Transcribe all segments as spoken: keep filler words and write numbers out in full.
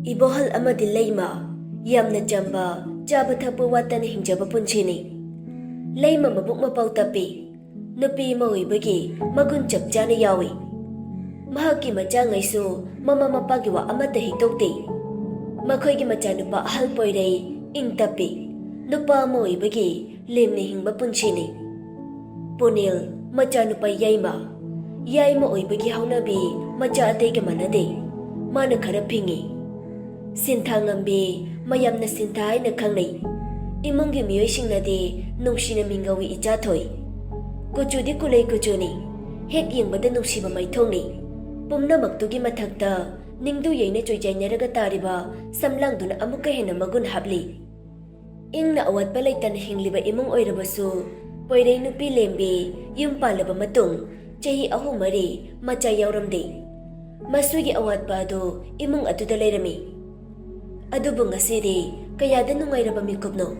ꯏꯕꯣꯍꯜ ꯑꯃꯗꯤ ꯂꯩꯃ ꯌꯥꯝꯅ ꯆꯝꯕ, ꯆꯥꯕ ꯊꯛꯄ ꯋꯥꯠꯇꯅ ꯍꯤꯡꯖꯕ ꯄꯨꯟꯁꯤꯅꯤ꯫ ꯂꯩꯃ ꯃꯕꯨꯛ ꯃꯄꯥꯎ ꯇꯞꯄꯤ꯫ ꯅꯨꯄꯤ ꯑꯃ ꯑꯣꯏꯕꯒꯤ ꯃꯒꯨꯟ ꯆꯞ ꯆꯥꯅ ꯌꯥꯎꯏ꯫ ꯃꯍꯥꯛꯀꯤ ꯃꯆꯥꯉꯩꯁꯨ ꯃꯃꯥ ꯃꯄꯥꯒꯤ ꯋꯥ ꯑꯃꯠꯇ ꯍꯤꯛꯇꯣꯛꯇꯦ꯫ ꯃꯈꯣꯏꯒꯤ ꯃꯆꯥꯅꯨꯄꯥ ꯑꯍꯜ ꯄꯣꯏꯔꯩ ꯏꯪ ꯇꯞꯄꯤ꯫ ꯅꯨꯄꯥ ꯑꯃ ꯑꯣꯏꯕꯒꯤ ꯂꯦꯝꯅ ꯍꯤꯡꯕ ꯄꯨꯟꯁꯤꯅꯤ꯫ ꯄꯨꯅꯤꯜ, ꯃꯆꯥꯅꯨꯄꯥ ꯌꯥꯏꯃ꯫ ꯌꯥꯏꯃ ꯑꯣꯏꯕꯒꯤ ꯍꯧꯅꯕꯤ ꯃꯆꯥ ꯑꯇꯩꯒ ꯃꯥꯟꯅꯗꯦ꯫ ꯃꯥꯅ ꯈꯔ ꯐꯤꯡꯉꯤ꯫ ꯁꯤꯟꯊꯥ ꯉꯝꯕꯤ, ꯃꯌꯥꯝꯅ ꯁꯤꯟꯊꯥ ꯍꯥꯏꯅ ꯈꯪꯅꯩ꯫ ꯏꯃꯨꯡꯒꯤ ꯃꯤꯑꯣꯏꯁꯤꯡꯅꯗꯤ ꯅꯨꯡꯁꯤꯅ ꯃꯤꯡꯒꯧꯏ ꯏꯆꯥꯊꯣꯏ꯫ ꯀꯨꯆꯨꯗꯤ ꯀꯨꯂꯩ ꯀꯨꯆꯨꯅꯤ꯫ ꯍꯦꯛ ꯌꯦꯡꯕꯗ ꯅꯨꯡꯁꯤꯕ ꯃꯩꯊꯣꯡꯅꯤ꯫ ꯄꯨꯝꯅꯃꯛꯇꯨꯒꯤ ꯃꯊꯛꯇ ꯅꯤꯡꯗꯨ ꯌꯩꯅ ꯆꯣꯏꯖꯥꯏꯅꯔꯒ ꯇꯥꯔꯤꯕ ꯁꯝꯂꯥꯡꯗꯨꯅ ꯑꯃꯨꯛꯀ ꯍꯦꯟꯅ ꯃꯒꯨꯟ ꯍꯥꯞꯂꯤ꯫ ꯏꯪꯅ ꯑꯋꯥꯠꯄ ꯂꯩꯇꯅ ꯍꯤꯡꯂꯤꯕ ꯏꯃꯨꯡ ꯑꯣꯏꯔꯕꯁꯨ, ꯄꯣꯏꯔꯩ ꯅꯨꯄꯤ ꯂꯦꯝꯕꯤ ꯌꯨꯝ ꯄꯥꯜꯂꯕ ꯃꯇꯨꯡ ꯆꯍꯤ ꯑꯍꯨꯝ ꯃꯔꯤ ꯃꯆꯥ ꯌꯥꯎꯔꯝꯗꯦ꯫ ꯃꯁꯨꯒꯤ ꯑꯋꯥꯠꯄ ꯑꯗꯨ ꯏꯃꯨꯡ ꯑꯗꯨꯗ ꯂꯩꯔꯝꯃꯤ꯫ ꯑꯗꯨꯕꯨ ꯉꯁꯤꯗꯤ ꯀꯌꯥꯗ ꯅꯨꯡꯉꯥꯏꯔꯕ ꯃꯤꯀꯨꯞꯅꯣ!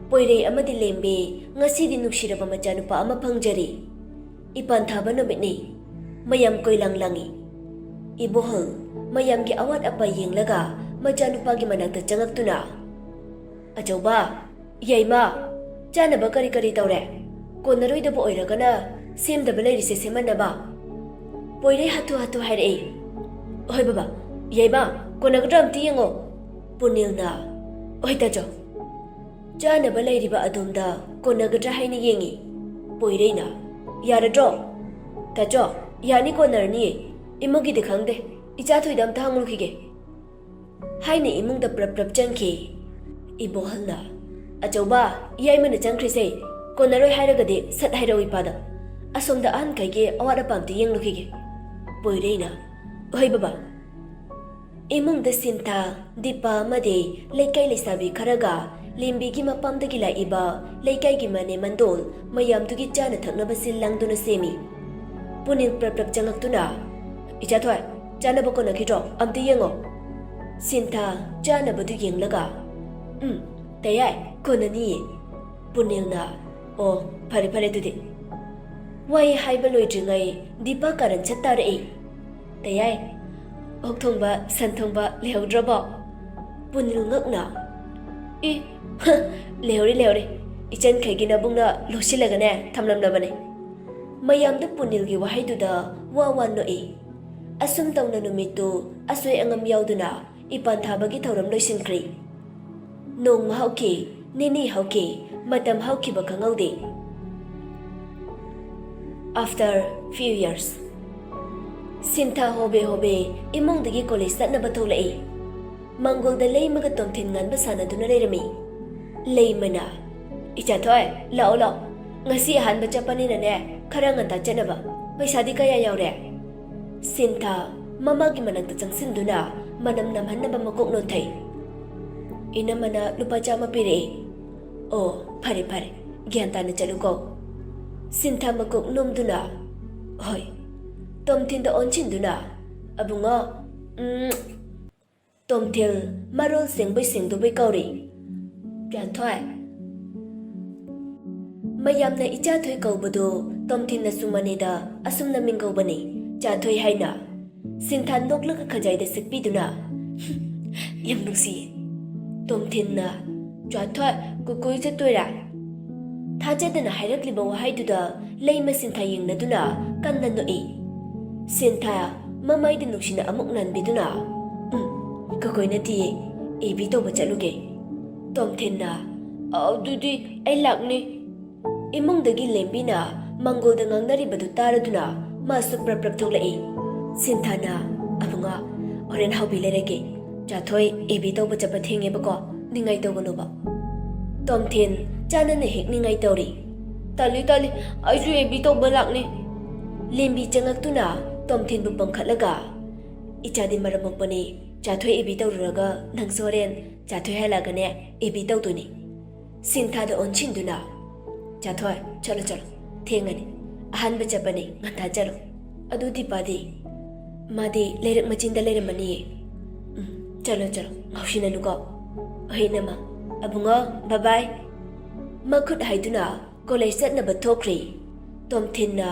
ꯄꯣꯏꯔꯩ ꯑꯃꯗꯤ ꯂꯦꯝꯕꯤ ꯉꯁꯤꯗꯤ ꯅꯨꯡꯁꯤꯔꯕ ꯃꯆꯥꯅꯨꯄꯥ ꯑꯃ ꯐꯪꯖꯔꯤ꯫ ꯏꯄꯥꯟ ꯊꯥꯕ ꯅꯨꯃꯤꯠꯅꯤ꯫ ꯃꯌꯥꯝ ꯀꯣꯏꯂꯥꯡ ꯂꯥꯡꯏ꯫ ꯏꯕꯣꯍꯜ ꯃꯌꯥꯝꯒꯤ ꯑꯋꯥꯠ ꯑꯄꯥ ꯌꯦꯡꯂꯒ ꯃꯆꯥꯅꯨꯄꯥꯒꯤ ꯃꯅꯥꯛꯇ ꯆꯪꯉꯛꯇꯨꯅ, "ꯑꯆꯧꯕ, ꯌꯥꯏꯃ, ꯆꯥꯅꯕ ꯀꯔꯤ ꯀꯔꯤ ꯇꯧꯔꯦ? ꯀꯣꯟꯅꯔꯣꯏꯗꯕ ꯑꯣꯏꯔꯒꯅ ꯁꯦꯝꯗꯕ ꯂꯩꯔꯤꯁꯦ ꯁꯦꯝꯍꯟꯅꯕ?" ꯄꯣꯏꯔꯩ ꯍꯥꯊꯨ ꯍꯥꯊꯨ ꯍꯥꯏꯔꯛꯏ꯫ "ꯍꯣꯏ ꯕꯕꯥ, ꯌꯥꯏꯃ, ꯀꯣꯟꯅꯒꯗ꯭ꯔꯥ ꯑꯝꯇ ꯌꯦꯡꯉꯣ꯫" ꯄꯨꯅꯤꯜꯅ, "ꯍꯣꯏ ꯇꯥꯆꯧ꯫" ꯆꯥꯅꯕ ꯂꯩꯔꯤꯕ ꯑꯗꯣꯝꯗ ꯀꯣꯟꯅꯒꯗ꯭ꯔꯥ ꯍꯥꯏꯅ ꯌꯦꯡꯉꯤ꯫ ꯄꯣꯏꯔꯩꯅ, "ꯌꯥꯔꯗ꯭ꯔꯣ?" "ꯇꯥꯆꯧ, ꯌꯥꯅꯤ, ꯀꯣꯟꯅꯔꯅꯤꯌꯦ꯫ ꯏꯃꯨꯡꯒꯤꯗꯤ ꯈꯪꯗꯦ, ꯏꯆꯥ ꯊꯣꯏꯗ ꯑꯝꯇ ꯍꯪꯂꯨꯈꯤꯒꯦ" ꯍꯥꯏꯅ ꯏꯃꯨꯡꯗ ꯄ꯭ꯔꯞ ꯄ꯭ꯔꯞ ꯆꯪꯈꯤ꯫ ꯏꯕꯣꯍꯜꯅ, "ꯑꯆꯧꯕ, ꯌꯥꯏꯃꯅ ꯆꯪꯈ꯭ꯔꯤꯁꯦ꯫ ꯀꯣꯟꯅꯔꯣꯏ ꯍꯥꯏꯔꯒꯗꯤ ꯁꯠ ꯍꯥꯏꯔꯛꯎ ꯏꯄꯥꯗ꯫ ꯑꯁꯣꯝꯗ ꯑꯍꯟꯈꯩꯒꯤ ꯑꯋꯥꯠ ꯑꯄꯥ ꯑꯝꯇ ꯌꯦꯡꯂꯨꯈꯤꯒꯦ꯫" ꯄꯣꯏꯔꯩꯅ, "ꯍꯣꯏ ꯕꯕꯥ꯫" ꯏꯃꯨꯡꯗ ꯁꯤꯟꯊꯥ, ꯗꯤꯄꯥ ꯑꯃꯗꯤ ꯂꯩꯀꯥꯏ ꯂꯩꯁꯥꯕꯤ ꯈꯔꯒ ꯂꯦꯝꯕꯤꯒꯤ ꯃꯄꯥꯝꯗꯒꯤ ꯂꯥꯛꯏꯕ ꯂꯩꯀꯥꯏꯒꯤ ꯃꯅꯦ ꯃꯟꯗꯣꯜ ꯃꯌꯥꯝꯗꯨꯒꯤ ꯆꯥꯅ ꯊꯛꯅꯕ ꯁꯤꯜ ꯂꯥꯡꯗꯨꯅ ꯁꯦꯝꯃꯤ꯫ ꯄꯨꯅꯤꯜ ꯄ꯭ꯔꯞ ꯄ꯭ꯔꯞ ꯆꯪꯉꯛꯇꯨꯅ, "ꯏꯆꯥꯊꯣꯏ, ꯆꯥꯅꯕ ꯀꯣꯟꯅꯈꯤꯗ꯭ꯔꯣ? ꯑꯝꯇ ꯌꯦꯡꯉꯣ꯫" ꯁꯤꯟꯊꯥ ꯆꯥꯅꯕꯗꯨ ꯌꯦꯡꯂꯒ, "ꯎꯝ, ꯇꯌꯥꯏ, ꯀꯣꯟꯅꯅꯤꯌꯦ꯫" ꯄꯨꯅꯤꯜꯅ, "ꯑꯣ, ꯐꯔꯦ ꯐꯔꯦ ꯑꯗꯨꯗꯤ꯫" ꯋꯥꯍꯩ ꯍꯥꯏꯕ ꯂꯣꯏꯗ꯭ꯔꯤꯉꯩ ꯗꯤꯄꯥ ꯀꯥꯔꯟ ꯁꯠ ꯇꯥꯔꯛꯏ꯫ "ꯇꯌꯥꯏ, ꯑꯣꯛ ꯊꯣꯡꯕ, ꯁꯟ ꯊꯣꯡꯕ ꯂꯩꯍꯧꯗ꯭ꯔꯕꯣ? ꯄꯨꯅꯤꯜ ꯉꯛꯅ, "ꯏ, ꯍ, ꯂꯩꯍꯧꯔꯤ, ꯂꯩꯍꯧꯔꯤ꯫ ꯏꯆꯟꯈꯩꯒꯤ ꯅꯕꯨꯡꯅ ꯂꯣꯠꯁꯤꯜꯂꯒꯅꯦ ꯊꯝꯂꯝꯂꯕꯅꯦ꯫" ꯃꯌꯥꯝꯗ ꯄꯨꯅꯤꯜꯒꯤ ꯋꯥꯍꯩꯗꯨꯗ ꯋꯥ ꯋꯥ ꯅꯣꯛꯏ꯫ ꯑꯁꯨꯝ ꯇꯧꯅ ꯅꯨꯃꯤꯠꯇꯨ ꯑꯁꯣꯏ ꯑꯉꯥꯝ ꯌꯥꯎꯗꯨꯅ ꯏꯄꯥꯟ ꯊꯥꯕꯒꯤ ꯊꯧꯔꯝ ꯂꯣꯏꯁꯤꯟꯈ꯭ꯔꯤ꯫ ꯅꯣꯡꯃ ꯍꯧꯈꯤ, ꯅꯤꯅꯤ ꯍꯧꯈꯤ, ꯃꯇꯝ ꯍꯧꯈꯤꯕ ꯈꯪꯍꯧꯗꯦ꯫ After few years, ꯁꯤꯟꯊꯥ ꯍꯣꯕꯦ ꯍꯣꯕꯦ ꯏꯃꯨꯡꯗꯒꯤ ꯀꯣꯂꯦꯖ ꯆꯠꯅꯕ ꯊꯣꯛꯂꯛꯏ꯫ ꯃꯪꯒꯣꯜꯗ ꯂꯩꯃꯒ ꯇꯣꯝꯊꯤꯟ ꯉꯥꯟꯕ ꯁꯥꯟꯅꯗꯨꯅ ꯂꯩꯔꯝꯃꯤ꯫ ꯂꯩꯃꯅ, "ꯏꯆꯥꯊꯣꯏ, ꯂꯥꯛꯑꯣ, ꯂꯥꯛꯑꯣ꯫ ꯉꯁꯤ ꯑꯍꯥꯟꯕ ꯆꯠꯄꯅꯤꯅꯅꯦ, ꯈꯔ ꯉꯟꯇꯥ ꯆꯠꯅꯕ꯫ ꯄꯩꯁꯥꯗꯤ ꯀꯌꯥ ꯌꯥꯎꯔꯦ?" ꯁꯤꯟꯊꯥ ꯃꯃꯥꯒꯤ ꯃꯅꯥꯛꯇ ꯆꯪꯁꯤꯟꯗꯨꯅ ꯃꯅꯝ ꯅꯝꯍꯟꯅꯕ ꯃꯀꯣꯛ ꯅꯣꯟꯊꯩ꯫ "ꯏꯅꯝꯃꯅ ꯂꯨꯄꯥ ꯆꯥꯝꯃ ꯄꯤꯔꯛꯏ꯫" "ꯑꯣ, ꯐꯔꯦ, ꯐꯔꯦ꯫ ꯒ꯭ꯌꯥꯟ ꯇꯥꯅ ꯆꯠꯂꯨꯀꯣ꯫" ꯁꯤꯟꯊꯥ ꯃꯀꯣꯛ ꯅꯣꯝꯗꯨꯅ, "ꯍꯣꯏ꯫" ꯇꯣꯝꯊꯤꯟꯗ ꯑꯣꯟꯁꯤꯟꯗꯨꯅ, "ꯑꯕꯨꯡꯉꯣ꯫" "ꯎꯝ꯫" ꯇꯣꯝꯊꯤꯜ ꯃꯔꯣꯜ ꯁꯦꯡꯕꯩ ꯁꯦꯡꯗꯕꯩ ꯀꯧꯔꯤ꯫ "ꯆꯥꯊꯣꯏ꯫" ꯃꯌꯥꯝꯅ ꯏꯆꯥꯊꯣꯏ ꯀꯧꯕꯗꯨ ꯇꯣꯝꯊꯤꯟꯅꯁꯨ ꯃꯅꯦꯗ ꯑꯁꯨꯝꯅ ꯃꯤꯡ ꯀꯧꯕꯅꯤ, ꯆꯥꯊꯣꯏ ꯍꯥꯏꯅ꯫ ꯁꯤꯟꯊꯥ ꯅꯣꯛꯂꯒ ꯈꯖꯥꯏꯗ ꯁꯤꯠꯄꯤꯗꯨꯅ, "ꯌꯥꯝ ꯅꯨꯡꯁꯤꯌꯦ꯫" ꯇꯣꯝꯊꯤꯟꯅ, "ꯆꯥꯊꯣꯏ, ꯀꯨꯀꯨꯏ ꯆꯠꯇꯣꯏꯔꯥ?" ꯊꯥꯖꯗꯅ ꯍꯥꯏꯔꯛꯂꯤꯕ ꯋꯥꯍꯩꯗꯨꯗ ꯂꯩꯃ ꯁꯤꯟꯊꯥ ꯌꯦꯡꯅꯗꯨꯅ ꯀꯟꯅ ꯅꯣꯛꯏ꯫ ꯁꯤꯟꯊꯥ ꯃꯃꯥꯏꯗ ꯅꯨꯡꯁꯤꯅ ꯑꯃꯨꯛ ꯅꯥꯟꯕꯤꯗꯨꯅ, "ꯎꯝ, ꯀꯀꯣꯏ ꯅꯠꯇꯤꯌꯦ, ꯑꯦ ꯕꯤ ꯇꯧꯕ ꯆꯠꯂꯨꯒꯦ꯫" ꯇꯣꯝꯊꯤꯟꯅ, "ꯑꯗꯨꯗꯤ ꯑꯩ ꯂꯥꯛꯅꯤ꯫" ꯏꯃꯨꯡꯗꯒꯤ ꯂꯦꯝꯕꯤꯅ ꯃꯪꯒꯣꯜꯗ ꯉꯥꯡꯅꯔꯤꯕꯗꯨ ꯇꯥꯔꯗꯨꯅ ꯃꯥꯁꯨ ꯄ꯭ꯔꯞ ꯄ꯭ꯔꯞ ꯊꯣꯛꯂꯛꯏ꯫ ꯁꯤꯟꯊꯥꯅ, "ꯑꯕꯨꯡꯉꯣ, ꯍꯣꯔꯦꯟ ꯍꯥꯎꯕꯤ ꯂꯩꯔꯒꯦ꯫ ꯆꯥꯊꯣꯏ ꯑꯦ ꯕꯤ ꯇꯧꯕ ꯆꯠꯄ ꯊꯦꯡꯉꯦꯕꯀꯣ, ꯅꯤꯡꯉꯥꯏ ꯇꯧꯒꯅꯨꯕ꯫" ꯇꯣꯝꯊꯤꯟ ꯆꯥꯟꯅꯅ ꯍꯦꯛ ꯅꯤꯡꯉꯥꯏ ꯇꯧꯔꯤ꯫ "ꯇꯥꯂꯤ, ꯇꯥꯂꯤ, ꯑꯩꯁꯨ ꯑꯦ ꯕꯤ ꯇꯧꯕ ꯂꯥꯛꯅꯤ꯫" ꯂꯦꯝꯕꯤ ꯆꯪꯉꯛꯇꯨꯅ ꯇꯣꯝꯊꯤꯟꯕꯨ ꯄꯝꯈꯠꯂꯒ, "ꯏꯆꯥꯗꯤ ꯃꯔꯝ ꯃꯣꯛꯄꯅꯤ, ꯆꯥꯊꯣꯏ ꯑꯦ ꯕꯤ ꯇꯧꯔꯨꯔꯒ ꯅꯪꯁꯨ ꯍꯣꯔꯦꯟ ꯆꯥꯊꯣꯏ ꯍꯜꯂꯛꯑꯒꯅꯦ ꯑꯦ ꯕꯤ ꯇꯧꯗꯣꯏꯅꯤ꯫" ꯁꯤꯟꯊꯥꯗ ꯑꯣꯟꯁꯤꯟꯗꯨꯅ, "ꯆꯥꯊꯣꯏ, ꯆꯠꯂꯣ, ꯆꯠꯂꯣ, ꯊꯦꯡꯉꯅꯤ꯫ ꯑꯍꯥꯟꯕ ꯆꯠꯄꯅꯤ, ꯉꯟꯇꯥ ꯆꯠꯂꯣ꯫ ꯑꯗꯨ ꯗꯤꯄꯥꯗꯤ?" "ꯃꯥꯗꯤ ꯂꯩꯔꯛ ꯃꯆꯤꯟꯗ ꯂꯩꯔꯝꯃꯅꯤꯌꯦ꯫" "ꯎꯝ, ꯆꯠꯂꯣ, ꯆꯠꯂꯣ, ꯉꯥꯎꯁꯤꯟꯅꯅꯨꯀꯣ꯫" "ꯍꯣꯏ, ꯏꯅꯝꯃ꯫ ꯑꯕꯨꯡꯉꯣ, ꯕꯥꯏ ꯕꯥꯏ꯫" ꯃꯈꯨꯠ ꯍꯥꯏꯗꯨꯅ ꯀꯣꯂꯦꯖ ꯆꯠꯅꯕ ꯊꯣꯛꯈ꯭ꯔꯤ꯫ ꯇꯣꯝꯊꯤꯟꯅ,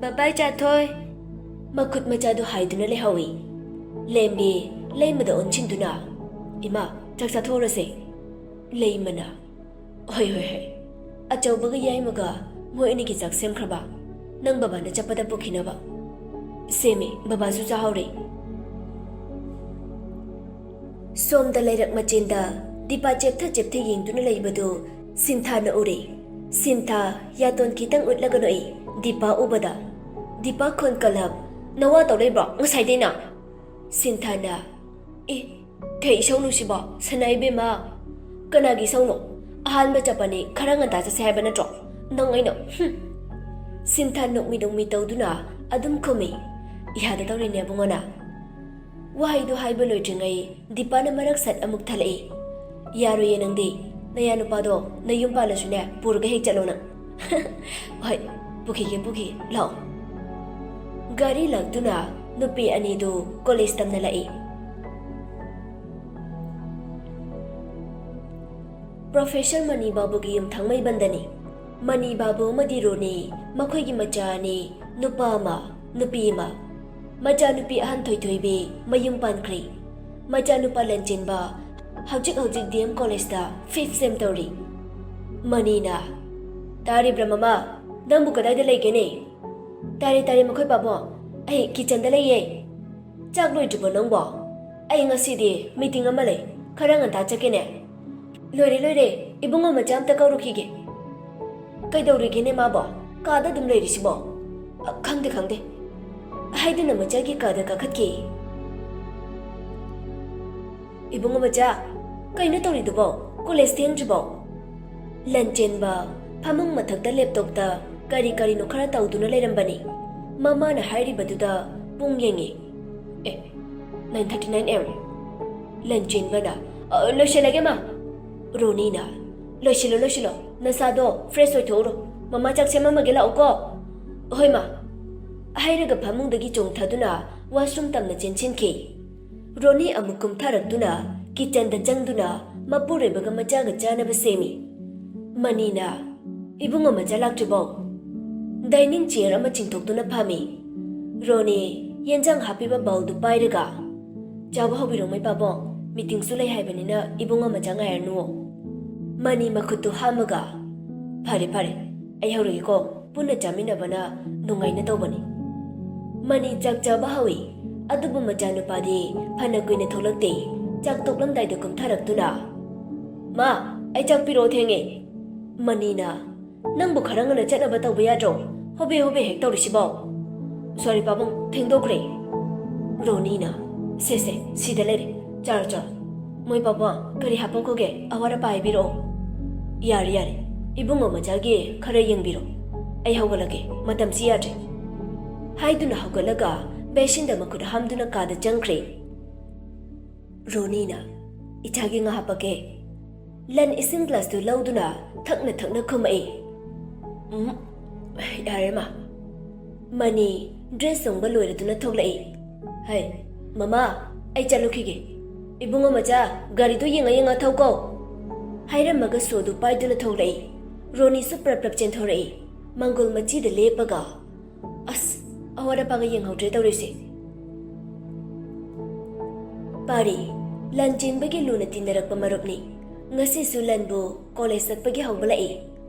"ꯕꯥꯏ ꯕꯥꯏ, ꯆꯥꯊꯣꯏ꯫" ꯃꯈꯨꯠ ꯃꯆꯥꯗꯨ ꯍꯥꯏꯗꯨꯅ ꯂꯩꯍꯧꯏ꯫ ꯂꯦꯝꯕꯤ ꯂꯩꯃꯗ ꯑꯣꯟꯁꯤꯟꯗꯨꯅ, "ꯏꯃꯥ, ꯆꯥꯛ ꯆꯥꯊꯣꯛꯎꯔꯁꯦ꯫" ꯂꯩꯃꯅ, "ꯍꯣꯏ, ꯍꯣꯏ, ꯍꯣꯏ꯫" ꯑꯆꯧꯕꯒ ꯌꯥꯏꯃꯒ ꯃꯣꯏ ꯑꯅꯤꯒꯤ ꯆꯥꯛ ꯁꯦꯝꯈ꯭ꯔꯕ? "ꯅꯪ ꯕꯕꯥꯅ ꯆꯠꯄꯗ ꯄꯨꯈꯤꯅꯕ ꯁꯦꯝꯃꯦ, ꯕꯕꯥꯁꯨ ꯆꯥꯍꯧꯔꯦ꯫" ꯁꯣꯝꯗ ꯂꯩꯔꯛ ꯃꯆꯤꯟꯗ ꯗꯤꯄꯥ ꯆꯦꯞꯊ ꯆꯦꯞꯊ ꯌꯦꯡꯗꯨꯅ ꯂꯩꯕꯗꯨ ꯁꯤꯟꯊꯥꯅ ꯎꯔꯦ꯫ ꯁꯤꯟꯊꯥ ꯌꯥꯇꯣꯟ ꯈꯤꯇꯪ ꯎꯠꯂꯒ ꯅꯣꯛꯏ꯫ ꯗꯤꯄꯥ ꯎꯕꯗ, "ꯗꯤꯄꯥ ꯈꯣꯟ ꯀꯂꯞ, ꯅꯋꯥ ꯇꯧ ꯂꯩꯕ꯭ꯔꯣ ꯉꯁꯥꯏꯗꯩꯅ?" ꯁꯤꯟꯊꯥꯅ, "ꯑꯦ, ꯀꯩ ꯏꯁꯧꯅꯣ ꯁꯤꯕꯣ, ꯁꯅꯥ ꯏꯕꯦꯝꯃ? ꯀꯅꯥꯒꯤ ꯏꯁꯧꯅꯣ? ꯑꯍꯥꯟꯕ ꯆꯠꯄꯅꯤ, ꯈꯔ ꯉꯟꯇꯥ ꯆꯠꯁꯦ ꯍꯥꯏꯕ ꯅꯠꯇ꯭ꯔꯣ? ꯅꯪ ꯑꯩꯅ, ꯍꯨꯝ!" ꯁꯤꯟꯊꯥ ꯅꯣꯛꯃꯤ ꯅꯣꯛꯃꯤ ꯇꯧꯗꯨꯅ ꯑꯗꯨꯝ ꯈꯨꯝꯃꯤ꯫ "ꯌꯥꯗ ꯇꯧꯔꯤꯅꯦ ꯑꯕꯨꯡꯉꯣꯅ꯫" ꯋꯥꯍꯩꯗꯨ ꯍꯥꯏꯕ ꯂꯣꯏꯗ꯭ꯔꯤꯉꯩ ꯗꯤꯄꯥꯅ ꯃꯔꯛ ꯁꯠ ꯑꯃꯨꯛ ꯊꯠꯂꯛꯏ꯫ "ꯌꯥꯔꯣꯏꯌꯦ ꯅꯪꯗꯤ꯫ ꯅꯌꯥ ꯅꯨꯄꯥꯗꯣ ꯅꯌꯨꯝ ꯄꯥꯜꯂꯁꯨꯅꯦ, ꯄꯨꯔꯒ ꯍꯦꯛ ꯆꯠꯂꯣ ꯅꯪ꯫" "ꯍꯣꯏ, ꯄꯨꯈꯤꯒꯦ, ꯄꯨꯈꯤ, ꯂꯥꯛꯑꯣ꯫" ꯒꯥꯔꯤ ꯂꯥꯛꯇꯨꯅ ꯅꯨꯄꯤ ꯑꯅꯤꯗꯨ ꯀꯣꯂꯦꯖ ꯇꯝꯅ ꯂꯥꯛꯏ꯫ ꯄ꯭ꯔꯣꯐꯦꯁꯔ ꯃꯅꯤ ꯕꯥꯕꯨꯒꯤ ꯌꯨꯝ ꯊꯥꯡꯃꯩꯕꯟꯗꯅꯤ꯫ ꯃꯅꯤ ꯕꯥꯕꯨ ꯑꯃꯗꯤ ꯔꯣꯅꯤ, ꯃꯈꯣꯏꯒꯤ ꯃꯆꯥ ꯑꯅꯤ, ꯅꯨꯄꯥ ꯑꯃ, ꯅꯨꯄꯤ ꯑꯃ꯫ ꯃꯆꯥꯅꯨꯄꯤ ꯑꯍꯟ ꯊꯣꯏꯊꯣꯏꯕꯤ ꯃꯌꯨꯝ ꯄꯥꯟꯈ꯭ꯔꯦ꯫ ꯃꯆꯥꯅꯨꯄꯥ ꯂꯟꯆꯦꯟꯕ ꯍꯧꯖꯤꯛ ꯍꯧꯖꯤꯛ ꯗꯤ ꯑꯦꯝ ꯀꯣꯂꯦꯖꯇ ꯐꯤꯐ ꯁꯦꯝ ꯇꯧꯔꯤ꯫ ꯃꯅꯤꯅ, "ꯇꯥꯔꯤꯕ꯭ꯔꯥ ꯃꯃꯥ? ꯅꯪꯕꯨ ꯀꯗꯥꯏꯗ ꯂꯩꯒꯦꯅꯦ?" "ꯇꯥꯔꯦ, ꯇꯥꯔꯦ ꯃꯈꯣꯏ ꯄꯥꯕꯨꯡ꯫ ꯑꯩ ꯀꯤꯆꯟꯗ ꯂꯩꯌꯦ꯫" "ꯆꯥꯛ ꯂꯣꯏꯗ꯭ꯔꯤꯕꯣ ꯅꯪꯕꯣ? ꯑꯩ ꯉꯁꯤꯗꯤ ꯃꯤꯇꯤꯡ ꯑꯃ ꯂꯩ, ꯈꯔ ꯉꯟꯇꯥ ꯆꯠꯀꯦꯅꯦ꯫" "ꯂꯣꯏꯔꯦ, ꯂꯣꯏꯔꯦ, ꯏꯕꯨꯡꯉꯣ ꯃꯆꯥ ꯑꯝꯇ ꯀꯧꯔꯨꯈꯤꯒꯦ꯫" "ꯀꯩꯗꯧꯔꯤꯒꯦꯅꯦ ꯃꯥꯕꯣ? ꯀꯥꯗ ꯑꯗꯨꯝ ꯂꯩꯔꯤꯁꯤꯕꯣ?" "ꯑ, ꯈꯪꯗꯦ, ꯈꯪꯗꯦ꯫" ꯍꯥꯏꯗꯨꯅ ꯃꯆꯥꯒꯤ ꯀꯥꯗ ꯀꯥꯈꯠꯈꯤ꯫ "ꯏꯕꯨꯡꯉꯣ ꯃꯆꯥ, ꯀꯩꯅꯣ ꯇꯧꯔꯤꯗꯨꯕꯣ? ꯀꯣꯂꯦꯖ ꯊꯦꯡꯗ꯭ꯔꯤꯕꯣ?" ꯂꯟꯆꯦꯟꯕ ꯐꯃꯨꯡ ꯃꯊꯛꯇ ꯂꯦꯞꯇꯣꯞꯇ ꯀꯔꯤ ꯀꯔꯤꯅꯣ ꯈꯔ ꯇꯧꯗꯨꯅ ꯂꯩꯔꯝꯕꯅꯤ꯫ ꯃꯃꯥꯅ ꯍꯥꯏꯔꯤꯕꯗꯨꯗ ꯄꯨꯡ ꯌꯦꯡꯉꯤ꯫ "ꯑꯦ, ꯅꯥꯏꯟ ꯊꯥꯔꯇꯤ ꯅꯥꯏꯟ ꯑꯦꯝ꯫ ꯂꯟꯆꯦꯟꯕꯅ, "ꯑ, ꯂꯣꯏꯁꯤꯜꯂꯒꯦ, ꯃꯥ꯫" ꯔꯣꯅꯤꯅ, "ꯂꯣꯏꯁꯤꯜꯂꯣ, ꯂꯣꯏꯁꯤꯜꯂꯣ, ꯅꯁꯥꯗꯣ ꯐ꯭ꯔꯦꯁ ꯑꯣꯏꯊꯣꯛꯎꯔꯣ, ꯃꯃꯥ ꯆꯥꯛ ꯁꯦꯝꯃꯝꯃꯒꯦ, ꯂꯥꯛꯎꯀꯣ꯫" "ꯍꯣꯏ, ꯃꯥ꯫" ꯍꯥꯏꯔꯒ ꯐꯃꯨꯡꯗꯒꯤ ꯆꯣꯡꯊꯗꯨꯅ ꯋꯥꯁꯔꯨꯝ ꯇꯝꯅ ꯆꯦꯟꯁꯤꯟꯈꯤ꯫ ꯔꯣꯅꯤ ꯑꯃꯨꯛ ꯀꯨꯝꯊꯔꯛꯇꯨꯅ ꯀꯤꯆꯟꯗ ꯆꯪꯗꯨꯅ ꯃꯄꯨꯔꯣꯏꯕꯒ ꯃꯆꯥꯒ ꯆꯥꯅꯕ ꯁꯦꯝꯃꯤ꯫ ꯃꯅꯤꯅ, "ꯏꯕꯨꯡꯉꯣ ꯃꯆꯥ ꯂꯥꯛꯇ꯭ꯔꯤꯕꯣ?" ꯗꯥꯏꯅꯤꯡ ꯆꯤꯌꯔ ꯑꯃ ꯆꯤꯡꯊꯣꯛꯇꯨꯅ ꯐꯝꯃꯤ꯫ ꯔꯣꯅꯤ ꯌꯦꯟꯖꯥꯡ ꯍꯥꯞꯄꯤꯕ ꯕꯥꯎꯜꯗꯨ ꯄꯥꯏꯔꯒ, "ꯆꯥꯕ ꯍꯧꯕꯤꯔꯣ ꯃꯩ ꯄꯥꯕꯣ, ꯃꯤꯇꯤꯡꯁꯨ ꯂꯩ ꯍꯥꯏꯕꯅꯤꯅ ꯏꯕꯨꯡ ꯑꯃ ꯆꯥ ꯉꯥꯏꯔꯅꯨꯋꯣ꯫" ꯃꯅꯤ ꯃꯈꯨꯠꯇꯨ ꯍꯥꯝꯃꯒ, "ꯐꯔꯦ ꯐꯔꯦ, ꯑꯩ ꯍꯧꯔꯒꯦꯀꯣ, ꯄꯨꯟꯅ ꯆꯥꯃꯤꯟꯅꯕꯅ ꯅꯨꯡꯉꯥꯏꯅ ꯇꯧꯕꯅꯤ꯫" ꯃꯅꯤ ꯆꯥꯛ ꯆꯥꯕ ꯍꯧꯏ꯫ ꯑꯗꯨꯕꯨ ꯃꯆꯥꯅꯨꯄꯥꯗꯤ ꯐꯅ ꯀꯨꯏꯅ ꯊꯣꯛꯂꯛꯇꯦ꯫ ꯆꯥꯛ ꯇꯣꯛꯂꯝꯗꯥꯏꯗ ꯀꯨꯝꯊꯔꯛꯇꯨꯅ, "ꯃꯥ, ꯑꯩ ꯆꯥꯛ ꯄꯤꯔꯛꯑꯣ, ꯊꯦꯡꯉꯦ꯫" ꯃꯅꯤꯅ, "ꯅꯪꯕꯨ ꯈꯔ ꯉꯟꯅ ꯆꯠꯅꯕ ꯇꯧꯕ ꯌꯥꯗ꯭ꯔꯣ? ꯍꯣꯕꯦ ꯍꯣꯕꯦ ꯍꯦꯛ ꯇꯧꯔꯤꯁꯤꯕꯣ?" "ꯁꯣꯔꯤ ꯄꯥꯕꯨꯡ, ꯊꯦꯡꯗꯣꯛꯈ꯭ꯔꯦ꯫" ꯔꯣꯅꯤꯅ, "ꯁꯦ ꯁꯦ, ꯁꯤꯗ ꯂꯩꯔꯦ, ꯆꯥꯔꯣ ꯆꯥꯔꯣ꯫ ꯃꯣꯏ ꯄꯥꯕꯨꯡ, ꯀꯔꯤ ꯍꯥꯞꯄꯛꯈꯣꯒꯦ? ꯑꯋꯥꯠ ꯑꯄꯥ ꯍꯥꯏꯕꯤꯔꯛꯑꯣ꯫" "ꯌꯥꯔꯦ ꯌꯥꯔꯦ, ꯏꯕꯨꯡꯉꯣ ꯃꯆꯥꯒꯤ ꯈꯔ ꯌꯦꯡꯕꯤꯔꯣ꯫ ꯑꯩ ꯍꯧꯒꯠꯂꯒꯦ, ꯃꯇꯝꯁꯤ ꯌꯥꯗ꯭ꯔꯦ꯫" ꯍꯥꯏꯗꯨꯅ ꯍꯧꯒꯠꯂꯒ ꯕꯦꯁꯤꯟꯗ ꯃꯈꯨꯠ ꯍꯥꯝꯗꯨꯅ ꯀꯥꯗ ꯆꯪꯈ꯭ꯔꯦ꯫ ꯔꯣꯅꯤꯅ, "ꯏꯆꯥꯒꯤ ꯉꯥ ꯍꯥꯞꯄꯛꯀꯦ꯫" ꯂꯟ ꯏꯁꯤꯡ ꯒ꯭ꯂꯥꯁꯇꯨ ꯂꯧꯗꯨꯅ ꯊꯛꯅ ꯊꯛꯅ ꯈꯨꯝꯃꯛꯏ꯫ "ꯎꯝ, ꯌꯥꯔꯦ ꯃꯥ꯫" ꯃꯅꯤ ꯗ꯭ꯔꯦꯁ ꯍꯣꯡꯕ ꯂꯣꯏꯔꯗꯨꯅ ꯊꯣꯛꯂꯛꯏ꯫ "ꯍꯩ, ꯃꯃꯥ, ꯑꯩ ꯆꯠꯂꯨꯈꯤꯒꯦ꯫ ꯏꯕꯨꯡꯉꯣ ꯃꯆꯥ, ꯒꯥꯔꯤꯗꯨ ꯌꯦꯡꯉ ꯌꯦꯡꯉ ꯊꯧꯀꯣ꯫" ꯍꯥꯏꯔꯝꯃꯒ ꯁꯣꯗꯨ ꯄꯥꯏꯗꯨꯅ ꯊꯣꯛꯂꯛꯏ꯫ ꯔꯣꯅꯤꯁꯨ ꯄ꯭ꯔꯞ ꯄ꯭ꯔꯞ ꯆꯦꯟꯊꯣꯔꯛꯏ꯫ ꯃꯪꯒꯣꯜ ꯃꯆꯤꯗ ꯂꯦꯞꯄꯒ, "ꯑꯁ, ꯑꯋꯥꯠ ꯑꯄꯥꯒ ꯌꯦꯡꯍꯧꯗ꯭ꯔꯦ ꯇꯧꯔꯤꯁꯦ꯫" ꯄꯥꯔꯤ, ꯂꯟ ꯆꯦꯟꯕꯒꯤ ꯂꯨꯅ ꯇꯤꯟꯅꯔꯛꯄ ꯃꯔꯨꯞꯅꯤ꯫ ꯉꯁꯤꯁꯨ ꯂꯟꯕꯨ ꯀꯣꯂꯦꯖ ꯆꯠꯄꯒꯤ ꯍꯧꯒꯠꯂꯛꯏ꯫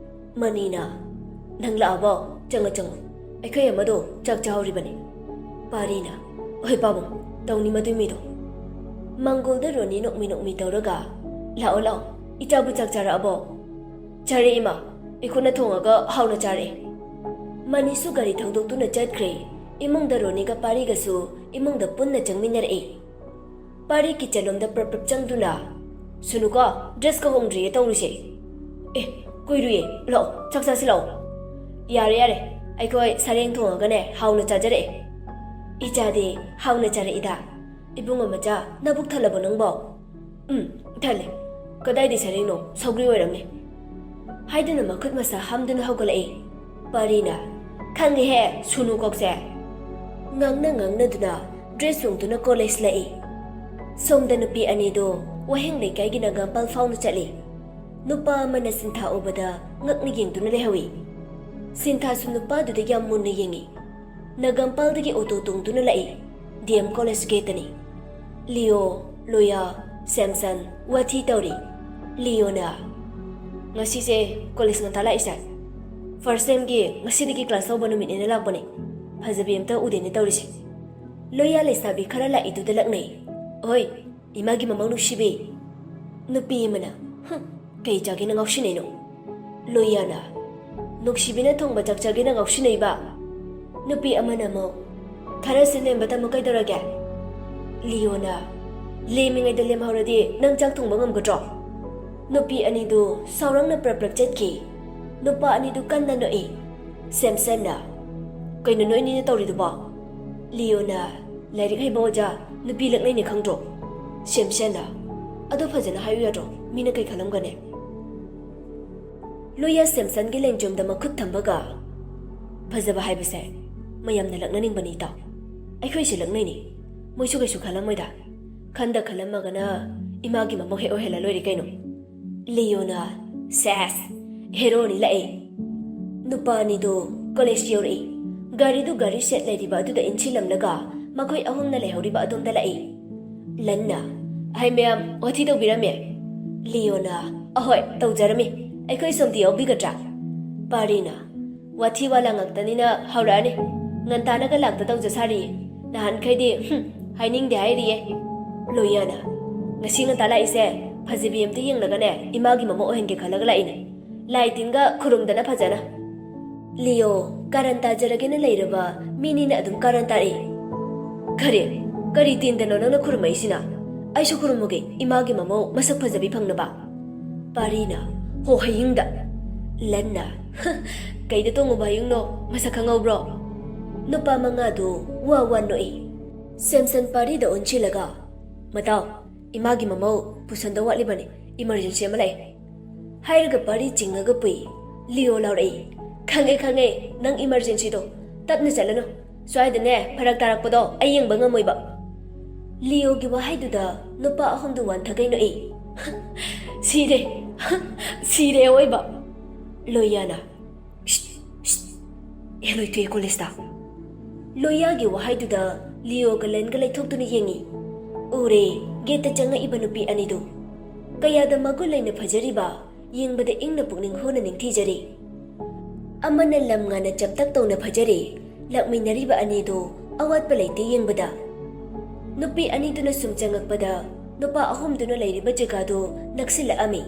ꯃꯅꯤꯅ, "ꯅꯪ ꯂꯥꯛꯑꯕꯣ? ꯆꯪꯉꯣ, ꯆꯪꯉꯣ꯫ ꯑꯩꯈꯣꯏ ꯑꯃꯗꯣ ꯆꯥꯛ ꯆꯥꯍꯧꯔꯤꯕꯅꯤ꯫" ꯄꯥꯔꯤꯅ, "ꯍꯣꯏ ꯄꯥꯕꯨꯡ, ꯇꯧꯅꯤ ꯃꯗꯨꯏ ꯃꯤꯗꯣ꯫" ꯃꯪꯒꯣꯜꯗ ꯔꯣꯅꯤ ꯅꯣꯛꯃꯤ ꯅꯣꯛꯃꯤ ꯇꯧꯔꯒ, "ꯂꯥꯛꯑꯣ, ꯂꯥꯛꯑꯣ꯫ ꯏꯆꯥꯕꯨ ꯆꯥꯛ ꯆꯥꯔꯛꯑꯕꯣ?" "ꯆꯥꯔꯦ ꯏꯃꯥ, ꯏꯈꯨꯠꯅ ꯊꯣꯡꯉꯒ ꯍꯥꯎꯅ ꯆꯥꯔꯦ꯫" ꯃꯅꯤꯁꯨ ꯒꯥꯔꯤ ꯊꯧꯗꯣꯛꯇꯨꯅ ꯆꯠꯈ꯭ꯔꯦ꯫ ꯏꯃꯨꯡꯗ ꯔꯣꯅꯤꯒ ꯄꯥꯔꯤꯒꯁꯨ ꯏꯃꯨꯡꯗ ꯄꯨꯟꯅ ꯆꯪꯃꯤꯟꯅꯔꯛꯏ꯫ ꯄꯥꯔꯤ ꯀꯤꯆꯟꯂꯣꯝꯗ ꯄ꯭ꯔꯞ ꯄ꯭ꯔꯞ ꯆꯪꯗꯨꯅ, "ꯁꯨꯅꯨꯀꯣ, ꯗ꯭ꯔꯦꯁꯀ ꯍꯣꯡꯗ꯭ꯔꯤꯌꯦ ꯇꯧꯔꯤꯁꯦ꯫" "ꯑꯦ, ꯀꯨꯏꯔꯨꯌꯦ, ꯂꯥꯛꯑꯣ, ꯆꯥꯛ ꯆꯥꯁꯤ ꯂꯥꯛꯑꯣ꯫" "ꯌꯥꯔꯦ, ꯌꯥꯔꯦ, ꯑꯩꯈꯣꯏ ꯁꯔꯦꯡ ꯊꯣꯡꯉꯒꯅꯦ ꯍꯥꯎꯅ ꯆꯥꯖꯔꯛꯑꯦ꯫" "ꯏꯆꯥꯗꯤ ꯍꯥꯎꯅ ꯆꯥꯔꯛꯏꯗ꯫ ꯏꯕꯨꯡꯉꯣ ꯃꯆꯥ, ꯅꯕꯨꯛ ꯊꯜꯂꯕꯣ ꯅꯪꯕꯣ?" "ꯎꯝ, ꯊꯜꯂꯦ꯫ ꯀꯗꯥꯏꯗꯩ ꯁꯔꯦꯡꯅꯣ? ꯁꯧꯒ꯭ꯔꯤ ꯑꯣꯏꯔꯝꯅꯤ꯫" ꯍꯥꯏꯗꯨꯅ ꯃꯈꯨꯠ ꯃꯁꯥ ꯍꯥꯝꯗꯨꯅ ꯍꯧꯒꯠꯂꯛꯏ꯫ ꯄꯥꯔꯤꯅ, "ꯈꯪꯉꯦꯍꯦ, ꯁꯨꯅꯨ ꯀꯣꯛꯁꯦ꯫" ꯉꯥꯡꯅ ꯉꯥꯡꯅꯗꯨꯅ ꯗ꯭ꯔꯦꯁ ꯍꯣꯡꯗꯨꯅ ꯀꯣꯂꯦꯖ ꯂꯥꯛꯏ꯫ ꯁꯣꯝꯗ ꯅꯨꯄꯤ ꯑꯅꯤꯗꯣ ꯋꯥꯍꯦꯡ ꯂꯩꯀꯥꯏꯒꯤ ꯅꯒꯥꯝꯄꯥꯜ ꯐꯥꯎꯅ ꯆꯠꯂꯤ꯫ ꯅꯨꯄꯥ ꯑꯃꯅ ꯁꯤꯟꯊꯥ ꯎꯕꯗ ꯉꯛꯅ ꯌꯦꯡꯗꯨꯅ ꯂꯩꯍꯧꯏ꯫ ꯁꯤꯟꯊꯥꯁꯨ ꯅꯨꯄꯥꯗꯨꯗ ꯌꯥꯝ ꯃꯨꯟꯅ ꯌꯦꯡꯏ꯫ ꯅꯒꯥꯝꯄꯥꯜꯗꯒꯤ ꯑꯣꯇꯣ ꯇꯣꯡꯗꯨꯅ ꯂꯥꯛꯏ꯫ D M college ꯒꯦꯠꯇꯅꯤ꯫ ꯂꯤꯌꯣ, ꯂꯣꯌꯥ, ꯁꯦꯝꯁꯟ ꯋꯥꯊꯤ ꯇꯧꯔꯤ꯫ ꯂꯤꯌꯣꯅ, "ꯉꯁꯤꯁꯦ ꯀꯣꯂꯦꯖ ꯉꯟꯇꯥ ꯂꯥꯛꯏꯁꯦ, ꯐꯥꯔꯁ ꯁꯦꯝꯒꯤ ꯉꯁꯤꯗꯒꯤ ꯀ꯭ꯂꯥꯁ ꯍꯧꯕ ꯅꯨꯃꯤꯠꯅꯦꯅ ꯂꯥꯛꯄꯅꯦ꯫ ꯐꯖꯕꯤ ꯑꯝꯇ ꯎꯗꯦꯅꯦ ꯇꯧꯔꯤꯁꯦ꯫ ꯂꯣꯌꯥ ꯂꯩꯁꯥꯕꯤ ꯈꯔ ꯂꯥꯛꯏꯗꯨꯗ ꯂꯛꯅꯩ꯫ ꯍꯣꯏ, ꯏꯃꯥꯒꯤ ꯃꯃꯧ ꯅꯨꯡꯁꯤꯕꯤ꯫ ꯅꯨꯄꯤ ꯑꯃꯅ, ꯍꯨꯝ, ꯀꯩ ꯆꯥꯒꯦꯅ ꯉꯥꯎꯁꯤꯟꯅꯩꯅꯣ?" ꯂꯣꯌꯥꯅ, "ꯅꯨꯡꯁꯤꯕꯤꯅ ꯊꯣꯡꯕ ꯆꯥꯛ ꯆꯥꯒꯦꯅ ꯉꯥꯎꯁꯤꯟꯅꯩꯕ?" ꯅꯨꯄꯤ ꯑꯃꯅ ꯑꯃꯨꯛ, "ꯈꯔ ꯁꯤꯟ ꯂꯦꯝꯕ ꯇꯝꯃꯨ ꯀꯩꯗꯧꯔꯒꯦ?" ꯂꯤꯌꯣꯅ, "ꯂꯦꯝꯃꯤꯉꯩꯗ ꯂꯦꯝꯍꯧꯔꯗꯤ ꯅꯪ ꯆꯥꯛ ꯊꯣꯡꯕ ꯉꯝꯒꯗ꯭ꯔꯣ?" ꯅꯨꯄꯤ ꯑꯅꯤꯗꯨ ꯁꯥꯎꯔꯪꯅ ꯄ꯭ꯔꯞ ꯄ꯭ꯔꯞ ꯆꯠꯈꯤ꯫ ꯅꯨꯄꯥ ꯑꯅꯤꯗꯨ ꯀꯟꯅ ꯅꯣꯛꯏ꯫ ꯁꯦꯝꯁꯟꯅ, "ꯀꯩꯅꯣ ꯅꯣꯏꯅꯤꯅ ꯇꯧꯔꯤꯗꯨꯕꯣ?" ꯂꯤꯌꯣꯅ, "ꯂꯥꯏꯔꯤꯛ ꯍꯩꯕ ꯑꯣꯖꯥ ꯅꯨꯄꯤ ꯂꯛꯅꯩꯅꯦ ꯈꯪꯗ꯭ꯔꯣ?" ꯁꯦꯝꯁꯟꯅ, "ꯑꯗꯨ ꯐꯖꯅ ꯍꯥꯏꯌꯨ ꯌꯥꯗ꯭ꯔꯣ? ꯃꯤꯅ ꯀꯩ ꯈꯜꯂꯝꯒꯅꯤ?" ꯂꯣꯌꯥ ꯁꯦꯝꯁꯟꯒꯤ ꯂꯦꯡꯖꯨꯝꯗ ꯃꯈꯨꯠ ꯊꯝꯕꯒ, "ꯐꯖꯕ ꯍꯥꯏꯕꯁꯦ ꯃꯌꯥꯝꯅ ꯂꯛꯅꯅꯤꯡꯕꯅꯤ ꯏꯇꯥꯎ꯫ ꯑꯩꯈꯣꯏꯁꯨ ꯂꯛꯅꯩꯅꯤ꯫ ꯃꯣꯏꯁꯨ ꯀꯩꯁꯨ ꯈꯜꯂꯝꯃꯣꯏꯗ꯫ ꯈꯟꯗ ꯈꯜꯂꯝꯃꯒꯅ ꯏꯃꯥꯒꯤ ꯃꯃꯧ ꯍꯦꯛ ꯑꯣꯏꯍꯜꯂ ꯂꯣꯏꯔꯦ ꯀꯩꯅꯣ꯫" ꯂꯤꯌꯣꯅ, "ꯁꯦꯁ, ꯍꯦꯔꯣꯅꯤ ꯂꯥꯛꯑꯦ꯫" ꯅꯨꯄꯥ ꯑꯅꯤꯗꯨ ꯀꯣꯂꯦꯖ ꯌꯧꯔꯛꯏ꯫ ꯒꯥꯔꯤꯗꯨ ꯒꯥꯔꯤ ꯁꯦꯠ ꯂꯩꯔꯤꯕ ꯑꯗꯨꯗ ꯏꯟꯁꯤꯜꯂꯝꯂꯒ ꯃꯈꯣꯏ ꯑꯍꯨꯝꯅ ꯂꯩꯍꯧꯔꯤꯕ ꯑꯗꯣꯝꯗ ꯂꯥꯛꯏ꯫ ꯂꯟꯅ, "ꯑꯍꯩ ꯃꯌꯥꯝ, ꯋꯥꯊꯤ ꯇꯧꯕꯤꯔꯝꯃꯦ?" ꯂꯤꯌꯣꯅ, "ꯑꯍꯣꯏ, ꯇꯧꯖꯔꯝꯃꯤ꯫ ꯑꯩꯈꯣꯏ ꯁꯣꯝꯗ ꯌꯥꯎꯕꯤꯒꯗ꯭ꯔꯥ?" ꯄꯥꯔꯤꯅ, "ꯋꯥꯊꯤ ꯋꯥꯂꯥ ꯉꯥꯛꯇꯅꯤꯅ ꯍꯧꯔꯛꯑꯅꯤ꯫ ꯉꯟꯇꯥꯅꯒ ꯂꯥꯛꯇ ꯇꯧꯖ ꯁꯥꯔꯤ꯫ ꯅꯍꯥꯟꯈꯩꯗꯤ, ꯍꯨꯝ, ꯍꯥꯏꯅꯤꯡꯗꯦ ꯍꯥꯏꯔꯤꯌꯦ꯫" ꯂꯣꯌꯥꯅ, "ꯉꯁꯤ ꯉꯟꯇꯥ ꯂꯥꯛꯏꯁꯦ ꯐꯖꯕꯤ ꯑꯝꯇ ꯌꯦꯡꯂꯒꯅꯦ ꯏꯃꯥꯒꯤ ꯃꯃꯧ ꯑꯣꯏꯍꯟꯒꯦ ꯈꯜꯂꯒ ꯂꯥꯛꯏꯅꯦ꯫ ꯂꯥꯏ ꯇꯤꯟꯒ ꯈꯨꯔꯨꯝꯗꯅ ꯐꯖꯅ꯫" ꯂꯤꯌꯣ, "ꯀꯥꯔꯟ ꯇꯥꯖꯔꯒꯦꯅ ꯂꯩꯔꯕ ꯃꯤꯅꯤꯅ ꯑꯗꯨꯝ ꯀꯥꯔꯟ ꯇꯥꯔꯛꯏ꯫" "ꯀꯔꯤ? ꯀꯔꯤ ꯇꯤꯟꯗꯅꯣ ꯅꯪꯅ ꯈꯨꯔꯨꯝꯃꯛꯏꯁꯤꯅ? ꯑꯩꯁꯨ ꯈꯨꯔꯨꯝꯃꯨꯒꯦ ꯏꯃꯥꯒꯤ ꯃꯃꯧ ꯃꯁꯛ ꯐꯖꯕꯤ ꯐꯪꯅꯕ꯫" ꯄꯥꯔꯤꯅ, "ꯍꯣ ꯍꯌꯤꯡꯗ꯫" ꯂꯟꯅ, "ꯍ, ꯀꯩꯗ ꯇꯣꯡꯉꯨꯕ ꯍꯌꯤꯡꯅꯣ? ꯃꯁꯛ ꯈꯪꯍꯧꯕ꯭ꯔꯣ?" ꯅꯨꯄꯥ ꯃꯉꯥꯗꯨ ꯋꯥ ꯋꯥ ꯅꯣꯛꯏ꯫ ꯁꯦꯝꯁꯟ ꯄꯥꯔꯤꯗ ꯑꯣꯟꯁꯤꯜꯂꯒ, "ꯃꯇꯥꯎ, ꯏꯃꯥꯒꯤ ꯃꯃꯧ ꯄꯨꯁꯟꯗꯧ ꯋꯥꯠꯂꯤꯕꯅꯤ, ꯏꯃꯔꯖꯦꯟꯁꯤ ꯑꯃ ꯂꯩ꯫" ꯍꯥꯏꯔꯒ ꯄꯥꯔꯤ ꯆꯤꯡꯉꯒ ꯄꯨꯏ꯫ ꯂꯤꯌꯣ ꯂꯥꯎꯔꯛꯏ, "ꯈꯪꯉꯦ, ꯈꯪꯉꯦ, ꯅꯪ ꯏꯃꯔꯖꯦꯟꯁꯤꯗꯣ꯫ ꯇꯞꯅ ꯆꯠꯂꯅꯨ꯫ ꯁ꯭ꯋꯥꯏꯗꯅꯦ ꯐꯔꯛ ꯇꯥꯔꯛꯄꯗꯣ ꯑꯩ ꯌꯦꯡꯕ ꯉꯝꯃꯣꯏꯕ꯫" ꯂꯤꯌꯣꯒꯤ ꯋꯥꯍꯩꯗꯨꯗ ꯅꯨꯄꯥ ꯑꯍꯨꯝꯗꯨ ꯋꯥꯟꯊꯒꯩ ꯅꯣꯛꯏ꯫ "ꯁꯤꯔꯦ, ꯁꯤꯔꯦ ꯑꯑꯣꯏꯕ꯫" ꯂꯣꯌꯥꯅ, "ꯁꯤꯠ, ꯁꯤꯠ, ꯍꯦꯂꯣꯏ ꯊꯣꯛꯑꯦ ꯀꯣꯂꯦꯖꯇ꯫" ꯂꯣꯌꯥꯒꯤ ꯋꯥꯍꯩꯗꯨꯗ ꯂꯤꯌꯣꯒ ꯂꯦꯟꯒ ꯂꯩꯊꯣꯛꯇꯨꯅ ꯌꯦꯡꯉꯤ꯫ ꯎꯔꯦ, ꯒꯦꯠꯇ ꯆꯪꯉꯛꯏꯕ ꯅꯨꯄꯤ ꯑꯅꯤꯗꯨ꯫ ꯀꯌꯥꯗ ꯃꯒꯨꯟ ꯂꯩꯅ ꯐꯖꯔꯤꯕ, ꯌꯦꯡꯕꯗ ꯏꯪꯅ ꯄꯨꯛꯅꯤꯡ ꯍꯨꯅ ꯅꯤꯡꯊꯤꯖꯔꯤ꯫ ꯑꯃꯅ ꯂꯝ ꯉꯥꯅ ꯆꯞꯇꯛ ꯇꯧꯅ ꯐꯖꯔꯤ, ꯂꯥꯛꯃꯤꯟꯅꯔꯤꯕ ꯑꯅꯤꯗꯨ ꯑꯋꯥꯠꯄ ꯂꯩꯇꯦ ꯌꯦꯡꯕꯗ꯫ ꯅꯨꯄꯤ ꯑꯅꯤꯗꯨꯅ ꯁꯨꯝ ꯆꯪꯉꯛꯄꯗ ꯅꯨꯄꯥ ꯑꯍꯨꯝꯗꯨꯅ ꯂꯩꯔꯤꯕ ꯖꯒꯥꯗꯨ ꯅꯛꯁꯤꯜꯂꯛꯑꯝꯃꯤ꯫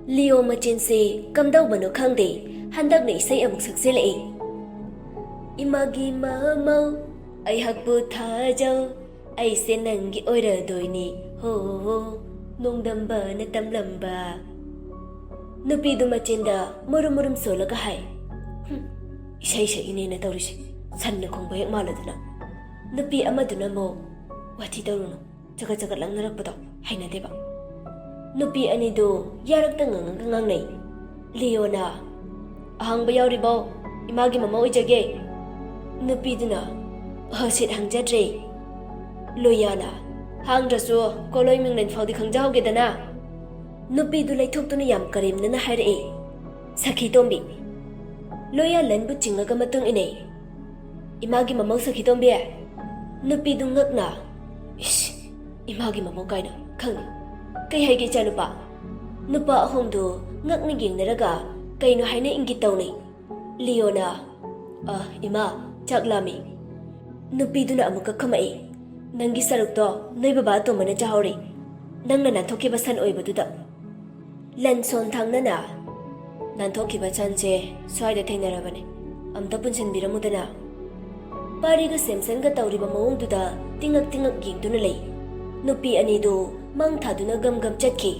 ꯂꯤꯑꯣ ꯃꯆꯤꯟꯁꯦ ꯀꯝꯗꯧꯕꯅꯣ ꯈꯪꯗꯦ, ꯍꯟꯗꯛꯅ ꯏꯁꯩ ꯑꯃꯨꯛ ꯁꯛꯆꯤꯜꯂꯛꯏ꯫ ꯏꯃꯥꯒꯤ ꯃꯃꯧ, ꯑꯩꯍꯥꯛꯄꯨ ꯊꯥꯖꯧ, ꯑꯩꯁꯦ ꯅꯪꯒꯤ ꯑꯣꯏꯔꯗꯣꯏꯅꯤ, ꯍꯣ ꯍꯣ, ꯅꯣꯡꯗꯝꯕꯅ ꯇꯝꯂꯝꯕ꯫ ꯅꯨꯄꯤꯗꯨ ꯃꯆꯤꯟꯗ ꯃꯨꯔꯨꯝ ꯃꯨꯔꯨꯝ ꯁꯣꯜꯂꯒ ꯍꯥꯏ꯫ "ꯍꯨꯝ, ꯏꯁꯩ ꯁꯛꯏꯅꯦꯅ ꯇꯧꯔꯤꯁꯦ, ꯁꯟꯅ ꯈꯣꯡꯕ ꯍꯦꯛ ꯃꯥꯜꯂꯗꯅ꯫" ꯅꯨꯄꯤ ꯑꯃꯗꯨꯅ ꯑꯃꯨꯛ, "ꯋꯥꯊꯤ ꯇꯧꯔꯨꯅꯨ, ꯆꯒꯠ ꯆꯒꯠ ꯂꯪꯅꯔꯛꯄꯗꯣ ꯍꯩꯅꯗꯦꯕ꯫" ꯅꯨꯄꯤ ꯑꯅꯤꯗꯨ ꯌꯥꯔꯛꯇ ꯉꯪꯉꯒ ꯉꯥꯡꯅꯩ꯫ ꯂꯤꯌꯣꯅ, "ꯑꯍꯥꯡꯕ ꯌꯥꯎꯔꯤꯕꯣ? ꯏꯃꯥꯒꯤ ꯃꯃꯧ ꯑꯣꯏꯖꯒꯦ꯫" ꯅꯨꯄꯤꯗꯨꯅ, "ꯑꯍ, ꯁꯤꯠ ꯍꯪꯖꯗ꯭ꯔꯦ꯫" ꯂꯣꯌꯥꯅ, "ꯍꯥꯡꯗ꯭ꯔꯁꯨ ꯀꯣꯂꯣꯏ ꯃꯤꯡꯂꯦꯟ ꯐꯥꯎꯗꯤ ꯈꯪꯖꯍꯧꯒꯦꯗꯅ꯫" ꯅꯨꯄꯤꯗꯨ ꯂꯩꯊꯣꯛꯇꯨꯅ ꯌꯥꯝ ꯀꯔꯦꯝꯅꯅ ꯍꯥꯏꯔꯛꯏ, "ꯁꯈꯤ ꯇꯣꯝꯕꯤ꯫" ꯂꯣꯌꯥ ꯂꯟꯕꯨ ꯆꯤꯡꯉꯒ ꯃꯇꯨꯡ ꯏꯟꯅꯩ꯫ "ꯏꯃꯥꯒꯤ ꯃꯃꯧ ꯁꯈꯤ ꯇꯣꯝꯕꯤ?" ꯅꯨꯄꯤꯗꯨ ꯉꯛꯅ, "ꯏꯁ, ꯏꯃꯥꯒꯤ ꯃꯃꯧ ꯀꯥꯏꯅ ꯈꯪꯉꯤ꯫ ꯀꯩ ꯍꯥꯏꯒꯦ ꯏꯆꯥꯅꯨꯄꯥ?" ꯅꯨꯄꯥ ꯑꯍꯨꯝꯗꯨ ꯉꯛꯅ ꯌꯦꯡꯅꯔꯒ ꯀꯩꯅꯣ ꯍꯥꯏꯅ ꯏꯪꯒꯤꯠ ꯇꯧꯅꯩ꯫ ꯂꯤꯌꯣꯅ, "ꯑ, ꯏꯃꯥ, ꯆꯥꯛ ꯂꯥꯝꯃꯤ꯫" ꯅꯨꯄꯤꯗꯨꯅ ꯑꯃꯨꯛꯀ ꯈꯨꯝꯃꯛꯏ, "ꯅꯪꯒꯤ ꯁꯔꯨꯛꯇꯣ ꯅꯣꯏ ꯕꯕꯥ ꯑꯇꯣꯝꯕꯅ ꯆꯥꯍꯧꯔꯤ, ꯅꯪꯅ ꯅꯥꯟꯊꯣꯛꯈꯤꯕ ꯁꯟ ꯑꯣꯏꯕꯗꯨꯗ꯫" ꯂꯟ ꯁꯣꯟ ꯊꯥꯡꯅꯅ, "ꯅꯥꯟꯊꯣꯛꯈꯤꯕ ꯁꯟꯁꯦ ꯁ꯭ꯋꯥꯏꯗ ꯊꯦꯡꯅꯔꯕꯅꯦ, ꯑꯝꯇ ꯄꯨꯟꯁꯤꯟꯕꯤꯔꯝꯃꯨꯗꯅ꯫" ꯄꯥꯔꯤꯒ ꯁꯦꯝꯁꯟꯒ ꯇꯧꯔꯤꯕ ꯃꯑꯣꯡꯗꯨꯗ ꯇꯤꯉꯛ ꯇꯤꯉꯛ ꯌꯦꯡꯗꯨꯅ ꯂꯩ꯫ ꯅꯨꯄꯤ ꯑꯅꯤꯗꯨ ꯃꯥꯡ ꯊꯥꯗꯨꯅ ꯒꯝ ꯒꯝ ꯆꯠꯈꯤ꯫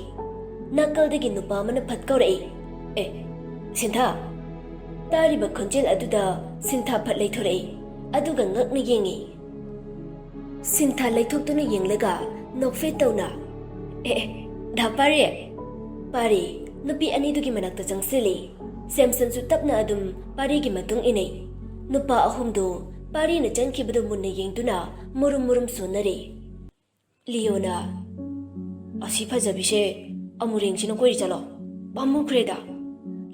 ꯅꯥꯀꯜꯗꯒꯤ ꯅꯨꯄꯥ ꯑꯃꯅ ꯐꯠ ꯀꯧꯔꯛꯏ, "ꯑꯦ, ꯁꯤꯟꯊꯥ!" ꯇꯥꯔꯤꯕ ꯈꯣꯟꯖꯦꯜ ꯑꯗꯨꯗ ꯁꯤꯟꯊꯥ ꯐꯠ ꯂꯩꯊꯣꯔꯛꯏ, ꯑꯗꯨꯒ ꯉꯛꯅ ꯌꯦꯡꯉꯤ꯫ ꯁꯤꯟꯊꯥ ꯂꯩꯊꯣꯛꯇꯨꯅ ꯌꯦꯡꯂꯒ ꯅꯣꯛꯐꯦꯠ ꯇꯧꯅ, "ꯑꯦ, ꯑꯦ, ꯗꯥ ꯄꯥꯔꯤ!" ꯄꯥꯔꯤ ꯅꯨꯄꯤ ꯑꯅꯤꯗꯨꯒꯤ ꯃꯅꯥꯛꯇ ꯆꯪꯁꯤꯜꯂꯤ꯫ ꯁꯦꯝꯁꯟꯁꯨ ꯇꯞꯅ ꯑꯗꯨꯝ ꯄꯥꯔꯤꯒꯤ ꯃꯇꯨꯡ ꯏꯟꯅꯩ꯫ ꯅꯨꯄꯥ ꯑꯍꯨꯝꯗꯨ ꯄꯥꯔꯤꯅ ꯆꯪꯈꯤꯕꯗꯨ ꯃꯨꯟꯅ ꯌꯦꯡꯗꯨꯅ ꯃꯨꯔꯨꯝ ꯃꯨꯔꯨꯝ ꯁꯣꯟꯅꯔꯤ꯫ ꯂꯤꯌꯣꯅ, "ꯑꯁꯤ ꯐꯖꯕꯤꯁꯦ ꯑꯃꯨꯔꯦꯡꯁꯤꯅ ꯀꯣꯏꯔꯤ ꯆꯠꯂꯣ, ꯄꯥꯝꯃꯨꯈ꯭ꯔꯦꯗ꯫"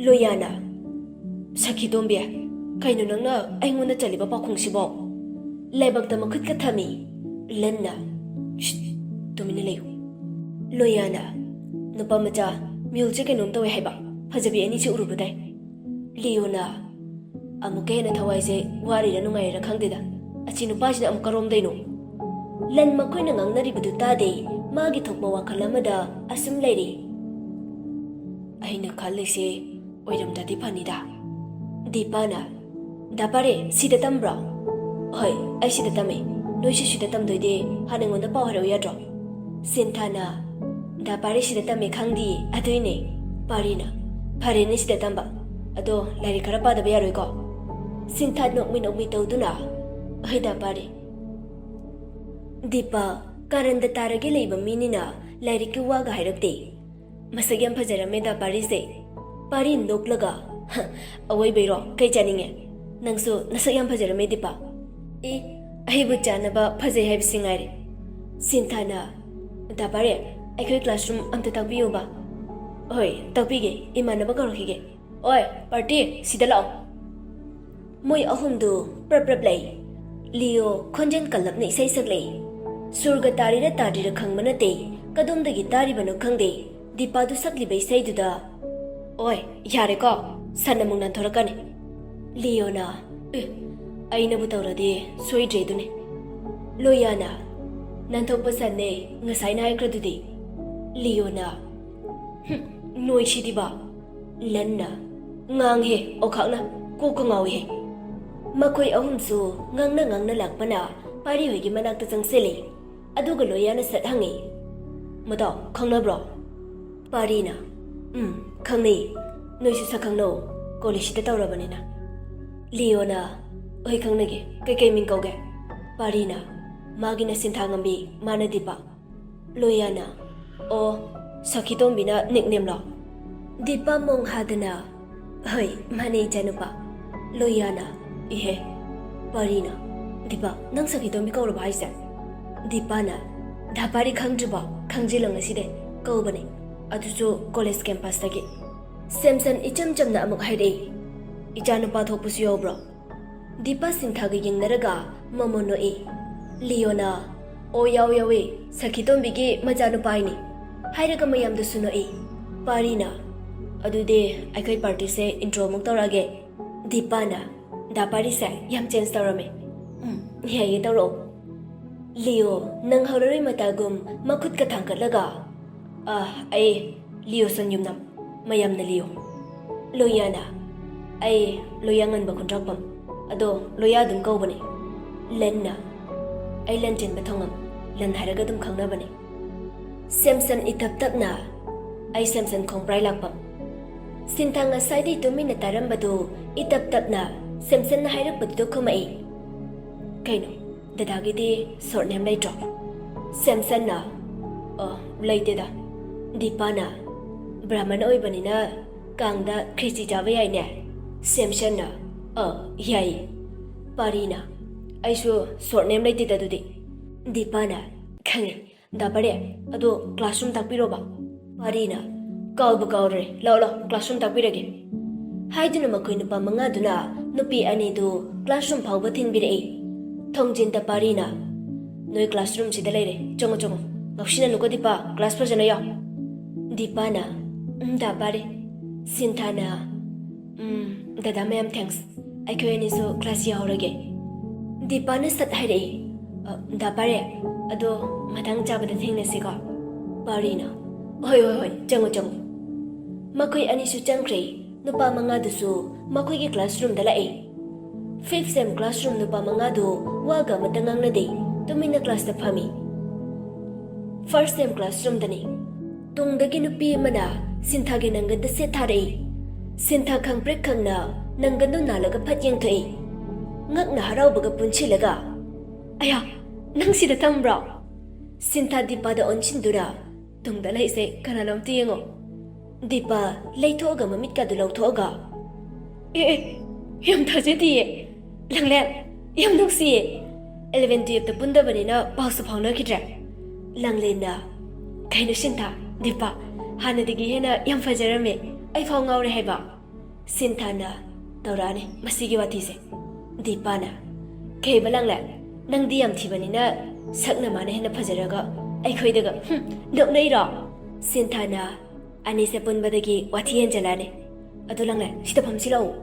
ꯂꯣꯌꯥꯅ, "ꯁꯈꯤ ꯇꯣꯝꯕꯤ, ꯀꯩꯅꯣ ꯅꯪꯅ ꯑꯩꯉꯣꯟꯗ ꯆꯠꯂꯤꯕ ꯄꯥꯎꯈꯨꯝꯁꯤꯕꯣ?" ꯂꯥꯏꯕꯛꯇ ꯃꯈꯨꯠꯀ ꯊꯝꯃꯤ꯫ ꯂꯟꯅ, "ꯁꯤꯠ, ꯇꯨꯃꯤꯟꯅ ꯂꯩꯌꯨ꯫" ꯂꯣꯌꯥꯅ, "ꯅꯨꯄꯥ ꯃꯆꯥ, ꯃꯤꯍꯨꯜꯁꯦ ꯀꯩꯅꯣꯝ ꯇꯧꯋꯦ ꯍꯥꯏꯕ, ꯐꯖꯕꯤ ꯑꯅꯤꯁꯦ ꯎꯔꯨꯕꯗꯩ꯫" ꯂꯤꯌꯣꯅ, ꯑꯃꯨꯛꯀ ꯍꯦꯟꯅ ꯊꯋꯥꯏꯁꯦ ꯋꯥꯔꯤꯔ ꯅꯨꯡꯉꯥꯏꯔꯤꯔ ꯈꯪꯗꯦꯗ, ꯑꯁꯤ ꯅꯨꯄꯥꯁꯤꯅ ꯑꯃꯨꯛ ꯀꯔꯣꯝꯗꯩꯅꯣ? ꯂꯟ ꯃꯈꯣꯏꯅ ꯉꯥꯡꯅꯔꯤꯕꯗꯨ ꯇꯥꯗꯦ, ꯃꯥꯒꯤ ꯊꯣꯛꯄ ꯋꯥꯈꯜ ꯑꯃꯗ ꯑꯁꯨꯝ ꯂꯩꯔꯤ꯫ "ꯑꯩꯅ ꯈꯜꯂꯤꯁꯦ ꯑꯣꯏꯔꯝꯗ꯭ꯔꯗꯤ ꯐꯅꯤꯗ꯫" ꯗꯤꯄꯥꯅ, "ꯗꯥ ꯄꯥꯔꯦ, ꯁꯤꯗ ꯇꯝꯕ꯭ꯔꯣ?" "ꯍꯣꯏ, ꯑꯩ ꯁꯤꯗ ꯇꯝꯃꯦ꯫ ꯅꯣꯏꯁꯨ ꯁꯤꯗ ꯇꯝꯗꯣꯏꯗꯤ ꯍꯥꯟꯅ ꯑꯩꯉꯣꯟꯗ ꯄꯥꯎ ꯍꯥꯏꯔꯛꯎ ꯌꯥꯗ꯭ꯔꯣ?" ꯁꯤꯟꯊꯥꯅ, "ꯗꯥ ꯄꯥꯔꯦ ꯁꯤꯗ ꯇꯝꯃꯦ ꯈꯪꯗꯤꯌꯦ, ꯑꯗꯨꯏꯅꯦ꯫" ꯄꯥꯔꯤꯅ, "ꯐꯔꯦꯅꯦ ꯁꯤꯗ ꯇꯝꯕ꯫ ꯑꯗꯣ ꯂꯥꯏꯔꯤꯛ ꯈꯔ ꯄꯥꯗꯕ ꯌꯥꯔꯣꯏꯀꯣ?" ꯁꯤꯟꯊꯥ ꯅꯣꯛꯃꯤ ꯅꯣꯛꯃꯤ ꯇꯧꯗꯨꯅ, "ꯍꯣꯏ ꯗꯥ ꯄꯥꯔꯦ꯫" ꯗꯤꯄꯥ, ꯀꯥꯔꯟꯗ ꯇꯥꯔꯒꯦ ꯂꯩꯕ ꯃꯤꯅꯤꯅ ꯂꯥꯏꯔꯤꯛꯀꯤ ꯋꯥꯒ ꯍꯥꯏꯔꯛꯇꯦ꯫ "ꯃꯁꯛ ꯌꯥꯝ ꯐꯖꯔꯝꯃꯦ ꯗꯥ ꯄꯥꯔꯤꯁꯦ꯫" ꯄꯥꯔꯤ ꯅꯣꯛꯂꯒ, "ꯍ, ꯑꯋꯣꯏꯕꯩꯔꯣ? ꯀꯩ ꯆꯥꯅꯤꯡꯉꯦ? ꯅꯪꯁꯨ ꯅꯁꯛ ꯌꯥꯝ ꯐꯖꯔꯝꯃꯦ ꯗꯤꯄꯥ꯫" "ꯑꯦ, ꯑꯩꯕꯨ ꯆꯥꯅꯕ ꯐꯖꯩ ꯍꯥꯏꯕꯁꯤ ꯉꯥꯏꯔꯦ꯫" ꯁꯤꯟꯊꯥꯅ, "ꯗꯥ ꯄꯥꯔꯦ, ꯑꯩꯈꯣꯏ ꯀ꯭ꯂꯥꯁꯔꯨꯝ ꯑꯝꯇ ꯇꯥꯛꯄꯤꯌꯣꯕ꯫" "ꯍꯣꯏ, ꯇꯥꯛꯄꯤꯒꯦ, ꯏꯃꯥꯟꯅꯕ ꯀꯧꯔꯛꯈꯤꯒꯦ꯫ ꯑꯣꯏ, ꯄꯥꯔꯇꯤ, ꯁꯤꯗ ꯂꯥꯛꯑꯣ꯫" ꯃꯣꯏ ꯑꯍꯨꯝꯗꯨ ꯄ꯭ꯔꯞ ꯄ꯭ꯔꯞ ꯂꯩ꯫ ꯂꯤꯌꯣ ꯈꯣꯟꯖꯦꯜ ꯀꯜꯂꯞꯅ ꯏꯁꯩ ꯁꯛꯂꯛꯏ꯫ ꯁꯨꯔꯒ ꯇꯥꯔꯤꯔ ꯇꯥꯗ꯭ꯔꯤꯔ ꯈꯪꯕ ꯅꯠꯇꯦ, ꯀꯗꯣꯝꯗꯒꯤ ꯇꯥꯔꯤꯕꯅꯣ ꯈꯪꯗꯦ꯫ ꯗꯤꯄꯥꯗꯨ ꯁꯛꯂꯤꯕ ꯏꯁꯩꯗꯨꯗ, "ꯑꯣꯏ, ꯌꯥꯔꯦꯀꯣ, ꯁꯟ ꯑꯃꯨꯛ ꯅꯥꯟꯊꯣꯔꯛꯀꯅꯤ꯫" ꯂꯤꯌꯣꯅ, "ꯑꯦ, ꯑꯩꯅꯕꯨ ꯇꯧꯔꯗꯤ ꯁꯣꯏꯗ꯭ꯔꯦ ꯑꯗꯨꯅꯤ꯫" ꯂꯣꯌꯥꯅ, "ꯅꯥꯟꯊꯣꯛꯄ ꯁꯟꯅꯦ, ꯉꯁꯥꯏꯅ ꯍꯥꯏꯈ꯭ꯔꯗꯨꯗꯤ꯫" ꯂꯤꯌꯣꯅ, "ꯍꯨꯝ, ꯅꯣꯏꯁꯤꯗꯤꯕ꯫" ꯂꯟꯅ, "ꯉꯥꯡꯍꯦ ꯑꯣꯈꯥꯛꯅ, ꯀꯣꯛꯀ ꯉꯥꯎꯏꯍꯦ꯫" ꯃꯈꯣꯏ ꯑꯍꯨꯝꯁꯨ ꯉꯥꯡꯅ ꯉꯥꯡꯅ ꯂꯥꯛꯄꯅ ꯄꯥꯔꯤ ꯍꯣꯏꯒꯤ ꯃꯅꯥꯛꯇ ꯆꯪꯁꯤꯜꯂꯤ꯫ ꯑꯗꯨꯒ ꯂꯣꯌꯥꯅ ꯁꯠ ꯍꯪꯉꯤ, "ꯃꯇꯥꯎ, ꯈꯪꯅꯕ꯭ꯔꯣ?" ꯄꯥꯔꯤꯅ, "ꯎꯝ, ꯈꯪꯅꯩ꯫ ꯅꯣꯏꯁꯨ ꯁꯛ ꯈꯪꯅꯧ, ꯀꯣꯂꯦꯖꯁꯤꯗ ꯇꯧꯔꯕꯅꯤꯅ꯫" ꯂꯤꯌꯣꯅ, "ꯍꯣꯏ, ꯈꯪꯅꯒꯦ꯫ ꯀꯩꯀꯩ ꯃꯤꯡ ꯀꯧꯒꯦ?" ꯄꯥꯔꯤꯅ, "ꯃꯥꯒꯤꯅ ꯁꯤꯟꯊꯥꯉꯝꯕꯤ, ꯃꯥꯅ ꯗꯤꯄꯥ꯫" ꯂꯣꯌꯥꯅ, "ꯑꯣ, ꯁꯈꯤꯇꯣꯝꯕꯤꯅ ꯅꯤꯛꯅꯦꯝꯂꯣ?" ꯗꯤꯄꯥ ꯃꯣꯡ ꯍꯥꯗꯅ, "ꯍꯣꯏ, ꯃꯥꯅꯦ ꯏꯆꯥꯅꯨꯄꯥ꯫" ꯂꯣꯌꯥꯅ, "ꯏꯍꯦ, ꯄꯥꯔꯤꯅ, ꯗꯤꯄꯥ, ꯅꯪ ꯁꯈꯤꯇꯣꯝꯕꯤ ꯀꯧꯔꯕ ꯍꯥꯏꯁꯦ?" ꯗꯤꯄꯥꯅ, "ꯗꯥ ꯄꯥꯔꯤ ꯈꯪꯗ꯭ꯔꯤꯕꯣ? ꯈꯪꯖꯤꯜꯂꯣ ꯉꯁꯤꯗꯩ꯫ ꯀꯧꯕꯅꯦ꯫ ꯑꯗꯨꯁꯨ ꯀꯣꯂꯦꯖ ꯀꯦꯝꯄꯁꯇꯒꯤ꯫" ꯁꯦꯝꯁꯟ ꯏꯆꯝ ꯆꯝꯅ ꯑꯃꯨꯛ ꯍꯥꯏꯔꯛꯏ, "ꯏꯆꯥꯅꯨꯄꯥ ꯊꯣꯛꯄꯁꯨ ꯌꯥꯎꯕ꯭ꯔꯣ?" ꯗꯤꯄꯥ ꯁꯤꯟꯊꯥꯒ ꯌꯦꯡꯅꯔꯒ ꯃꯃꯣꯟ ꯅꯣꯛꯏ꯫ ꯂꯤꯌꯣꯅ, ꯑꯣ, ꯌꯥꯎ ꯌꯥꯎꯋꯦ꯫ ꯁꯈꯤꯇꯣꯝꯕꯤꯒꯤ ꯃꯆꯥꯅꯨꯄꯥ ꯍꯥꯏꯅꯤ꯫ ꯍꯥꯏꯔꯒ ꯃꯌꯥꯝꯗꯁꯨ ꯅꯣꯛꯏ꯫ ꯄꯥꯔꯤꯅ, "ꯑꯗꯨꯗꯤ ꯑꯩꯈꯣꯏ ꯄꯥꯔꯇꯤꯁꯦ ꯏꯟꯇ꯭ꯔꯣ ꯑꯃꯨꯛ ꯇꯧꯔꯛꯑꯒꯦ꯫" ꯗꯤꯄꯥꯅ, "ꯗꯥ ꯄꯥꯔꯤꯁꯦ ꯌꯥꯝ ꯆꯦꯟꯖ ꯇꯧꯔꯝꯃꯦ꯫" "ꯎꯝ, ꯌꯥꯏꯌꯦ, ꯇꯧꯔꯛꯑꯣ꯫" ꯂꯤꯌꯣ ꯅꯪꯍꯧꯔꯔꯣꯏ ꯃꯇꯥꯒꯨꯝ ꯃꯈꯨꯠꯀ ꯊꯥꯡꯒꯠꯂꯒ, "ꯑ, ꯑꯩ ꯂꯤꯌꯣ ꯁꯟꯌꯨꯝꯅꯝ, ꯃꯌꯥꯝꯅ ꯂꯤꯌꯣ꯫" ꯂꯣꯌꯥꯅ, "ꯑꯩ ꯂꯣꯌꯥ ꯉꯟꯕ ꯈꯨꯟꯗ꯭ꯔꯥꯛꯄꯝ, ꯑꯗꯣ ꯂꯣꯌꯥ ꯑꯗꯨꯝ ꯀꯧꯕꯅꯦ꯫" ꯂꯟꯅ, "ꯑꯩ ꯂꯟꯆꯦꯟꯕ ꯊꯣꯡꯉꯝ, ꯂꯟ ꯍꯥꯏꯔꯒ ꯑꯗꯨꯝ ꯈꯪꯅꯕꯅꯦ꯫" ꯁꯦꯝꯁꯟ ꯏꯇꯞ ꯇꯞꯅ, "ꯑꯩ ꯁꯦꯝꯁꯟ ꯈꯣꯡꯕ꯭ꯔꯥꯏ ꯂꯥꯛꯄꯝ꯫" ꯁꯤꯟꯊꯥ ꯉꯁꯥꯏꯗꯩ ꯇꯨꯃꯤꯟꯅ ꯇꯥꯔꯝꯕꯗꯨ ꯏꯇꯞ ꯇꯞꯅ ꯁꯦꯝꯁꯟꯅ ꯍꯥꯏꯔꯛꯄꯗꯨꯗ ꯈꯨꯝꯃꯛꯏ꯫ "ꯀꯩꯅꯣ, ꯗꯗꯥꯒꯤꯗꯤ ꯁꯣꯔꯠ ꯅꯦꯝ ꯂꯩꯇ꯭ꯔꯣ?" ꯁꯦꯝꯁꯟꯅ, "ꯑ, ꯂꯩꯇꯦꯗ꯫" ꯗꯤꯄꯥꯅ, "ꯕ꯭ꯔꯥꯍꯃꯟ ꯑꯣꯏꯕꯅꯤꯅ ꯀꯥꯡꯗ ꯈ꯭ꯔꯦꯆꯤ ꯆꯥꯕ ꯌꯥꯏꯅꯦ꯫" ꯁꯦꯝꯁꯟꯅ, "ꯑ, ꯌꯥꯏꯌꯦ꯫" ꯄꯥꯔꯤꯅ, "ꯑꯩꯁꯨ ꯁꯣꯔꯠ ꯅꯦꯝ ꯂꯩꯇꯦꯗ ꯑꯗꯨꯗꯤ꯫" ꯗꯤꯄꯥꯅ, "ꯈꯪꯉꯦ, ꯗꯥ ꯄꯥꯔꯦ, ꯑꯗꯣ ꯀ꯭ꯂꯥꯁꯔꯨꯝ ꯇꯥꯛꯄꯤꯔꯣꯕ꯫" ꯄꯥꯔꯤꯅ, "ꯀꯥꯎꯕ ꯀꯥꯎꯔꯦ, ꯂꯥꯛꯑꯣ ꯂꯥꯛꯑꯣ, ꯀ꯭ꯂꯥꯁꯔꯨꯝ ꯇꯥꯛꯄꯤꯔꯒꯦ꯫" ꯍꯥꯏꯗꯨꯅ ꯃꯈꯣꯏ ꯅꯨꯄꯥ ꯃꯉꯥꯗꯨꯅ ꯅꯨꯄꯤ ꯑꯅꯤꯗꯨ ꯀ꯭ꯂꯥꯁꯔꯨꯝ ꯐꯥꯎꯕ ꯊꯤꯟꯕꯤꯔꯛꯏ꯫ ꯊꯣꯡꯖꯤꯟꯗ ꯄꯥꯔꯤꯅ, "ꯅꯣꯏ ꯀ꯭ꯂꯥꯁꯔꯨꯝꯁꯤꯗ ꯂꯩꯔꯦ, ꯆꯪꯉꯣ ꯆꯪꯉꯣ, ꯉꯥꯎꯁꯤꯟꯅꯅꯨꯀꯣ ꯗꯤꯄꯥ, ꯀ꯭ꯂꯥꯁ ꯐꯖꯅ ꯌꯥꯎ꯫" ꯗꯤꯄꯥꯅ, "ꯎꯝ, ꯗꯥ ꯄꯥꯔꯦ꯫" ꯁꯤꯟꯊꯥꯅ, "ꯎꯝ, ꯗꯗꯥ ꯃꯌꯥꯝ ꯊꯦꯡꯛꯁ, ꯑꯩꯈꯣꯏ ꯑꯅꯤꯁꯨ ꯀ꯭ꯂꯥꯁ ꯌꯥꯎꯍꯧꯔꯒꯦ꯫" ꯗꯤꯄꯥꯅ ꯁꯠ ꯍꯥꯏꯔꯛꯏ, "ꯑ, ꯗꯥ ꯄꯥꯔꯦ, ꯑꯗꯣ ꯃꯊꯪ ꯆꯥꯕꯗ ꯊꯦꯡꯅꯁꯤꯀꯣ꯫" ꯄꯥꯔꯤꯅ, "ꯍꯣꯏ, ꯍꯣꯏ, ꯍꯣꯏ, ꯆꯪꯉꯣ, ꯆꯪꯉꯣ꯫" ꯃꯈꯣꯏ ꯑꯅꯤꯁꯨ ꯆꯪꯈ꯭ꯔꯦ꯫ ꯅꯨꯄꯥ ꯃꯉꯥꯗꯨꯁꯨ ꯃꯈꯣꯏꯒꯤ ꯀ꯭ꯂꯥꯁꯔꯨꯝꯗ ꯂꯥꯛꯏ꯫ ꯐꯤꯐ ꯁꯦꯝ ꯀ꯭ꯂꯥꯁꯔꯨꯝ ꯅꯨꯄꯥ ꯃꯉꯥꯗꯨ ꯋꯥꯒ ꯑꯃꯠꯇ ꯉꯥꯡꯅꯗꯦ, ꯇꯨꯃꯤꯟꯅ ꯀ꯭ꯂꯥꯁꯇ ꯐꯝꯃꯤ꯫ ꯐꯥꯔꯁ ꯁꯦꯝ ꯀ꯭ꯂꯥꯁꯔꯨꯝꯗꯅꯤ꯫ ꯇꯨꯡꯗꯒꯤ ꯅꯨꯄꯤ ꯑꯃꯅ ꯁꯤꯟꯊꯥꯒꯤ ꯅꯪꯒꯟꯗ ꯁꯦꯠ ꯊꯥꯔꯛꯏ꯫ ꯁꯤꯟꯊꯥ ꯈꯪꯄ꯭ꯔꯦꯛ ꯈꯪꯅ ꯅꯪꯒꯟꯗꯨ ꯅꯥꯜꯂꯒ ꯐꯠ ꯌꯦꯡꯊꯣꯛꯏ꯫ ꯉꯛꯅ ꯍꯔꯥꯎꯕꯒ ꯄꯨꯟꯁꯤꯜꯂꯒ, "ꯑꯌꯥ, ꯅꯪ ꯁꯤꯗ ꯇꯝꯕ꯭ꯔꯣ?" ꯁꯤꯟꯊꯥ ꯗꯤꯄꯥꯗ ꯑꯣꯟꯁꯤꯟꯗꯨꯅ, "ꯇꯨꯡꯗ ꯂꯩꯁꯦ ꯀꯅꯥꯅꯣ ꯑꯝꯇ ꯌꯦꯡꯉꯣ꯫" ꯗꯤꯄꯥ ꯂꯩꯊꯣꯛꯑꯒ ꯃꯃꯤꯠꯀꯗꯨ ꯂꯧꯊꯣꯛꯑꯒ, "ꯑꯦ, ꯑꯦ, ꯌꯥꯝ ꯊꯥꯖꯗꯤꯌꯦ꯫ ꯂꯥꯡꯂꯦꯟ, ꯌꯥꯝ ꯅꯨꯡꯁꯤꯌꯦ꯫ Eleven twelfth ꯄꯨꯟꯗꯕꯅꯤꯅ ꯄꯥꯎꯁꯨ ꯐꯥꯎꯅꯈꯤꯗ꯭ꯔꯦ꯫" ꯂꯥꯡꯂꯦꯟꯅ, "ꯀꯩꯅꯣ ꯁꯤꯟꯊꯥ, ꯗꯤꯄꯥ, ꯍꯥꯟꯅꯗꯒꯤ ꯍꯦꯟꯅ ꯌꯥꯝ ꯐꯖꯔꯝꯃꯦ꯫ ꯑꯩ ꯐꯥꯎ ꯉꯥꯎꯔꯦ ꯍꯥꯏꯕ꯫" ꯁꯤꯟꯊꯥꯅ, "ꯇꯧꯔꯛꯑꯅꯤ ꯃꯁꯤꯒꯤ ꯋꯥꯊꯤꯁꯦ꯫" ꯗꯤꯄꯥꯅ, "ꯀꯩꯕ ꯂꯥꯡꯂꯦꯟ, ꯅꯪꯗꯤ ꯌꯥꯝ ꯊꯤꯕꯅꯤꯅ ꯁꯛꯅ ꯃꯥꯅ ꯍꯦꯟꯅ ꯐꯖꯔꯒ ꯑꯩꯈꯣꯏꯗꯒ, ꯍꯨꯝ, ꯅꯣꯛꯅꯩꯔꯣ? ꯁꯤꯟꯊꯥꯅ, "ꯑꯅꯤꯁꯦ ꯄꯨꯟꯕꯗꯒꯤ ꯋꯥꯊꯤ ꯍꯦꯟꯖꯜꯂꯛꯑꯅꯤ꯫ ꯑꯗꯨ ꯂꯥꯡꯂꯦꯟ, ꯁꯤꯗ ꯐꯝꯁꯤ ꯂꯥꯛꯑꯣ꯫"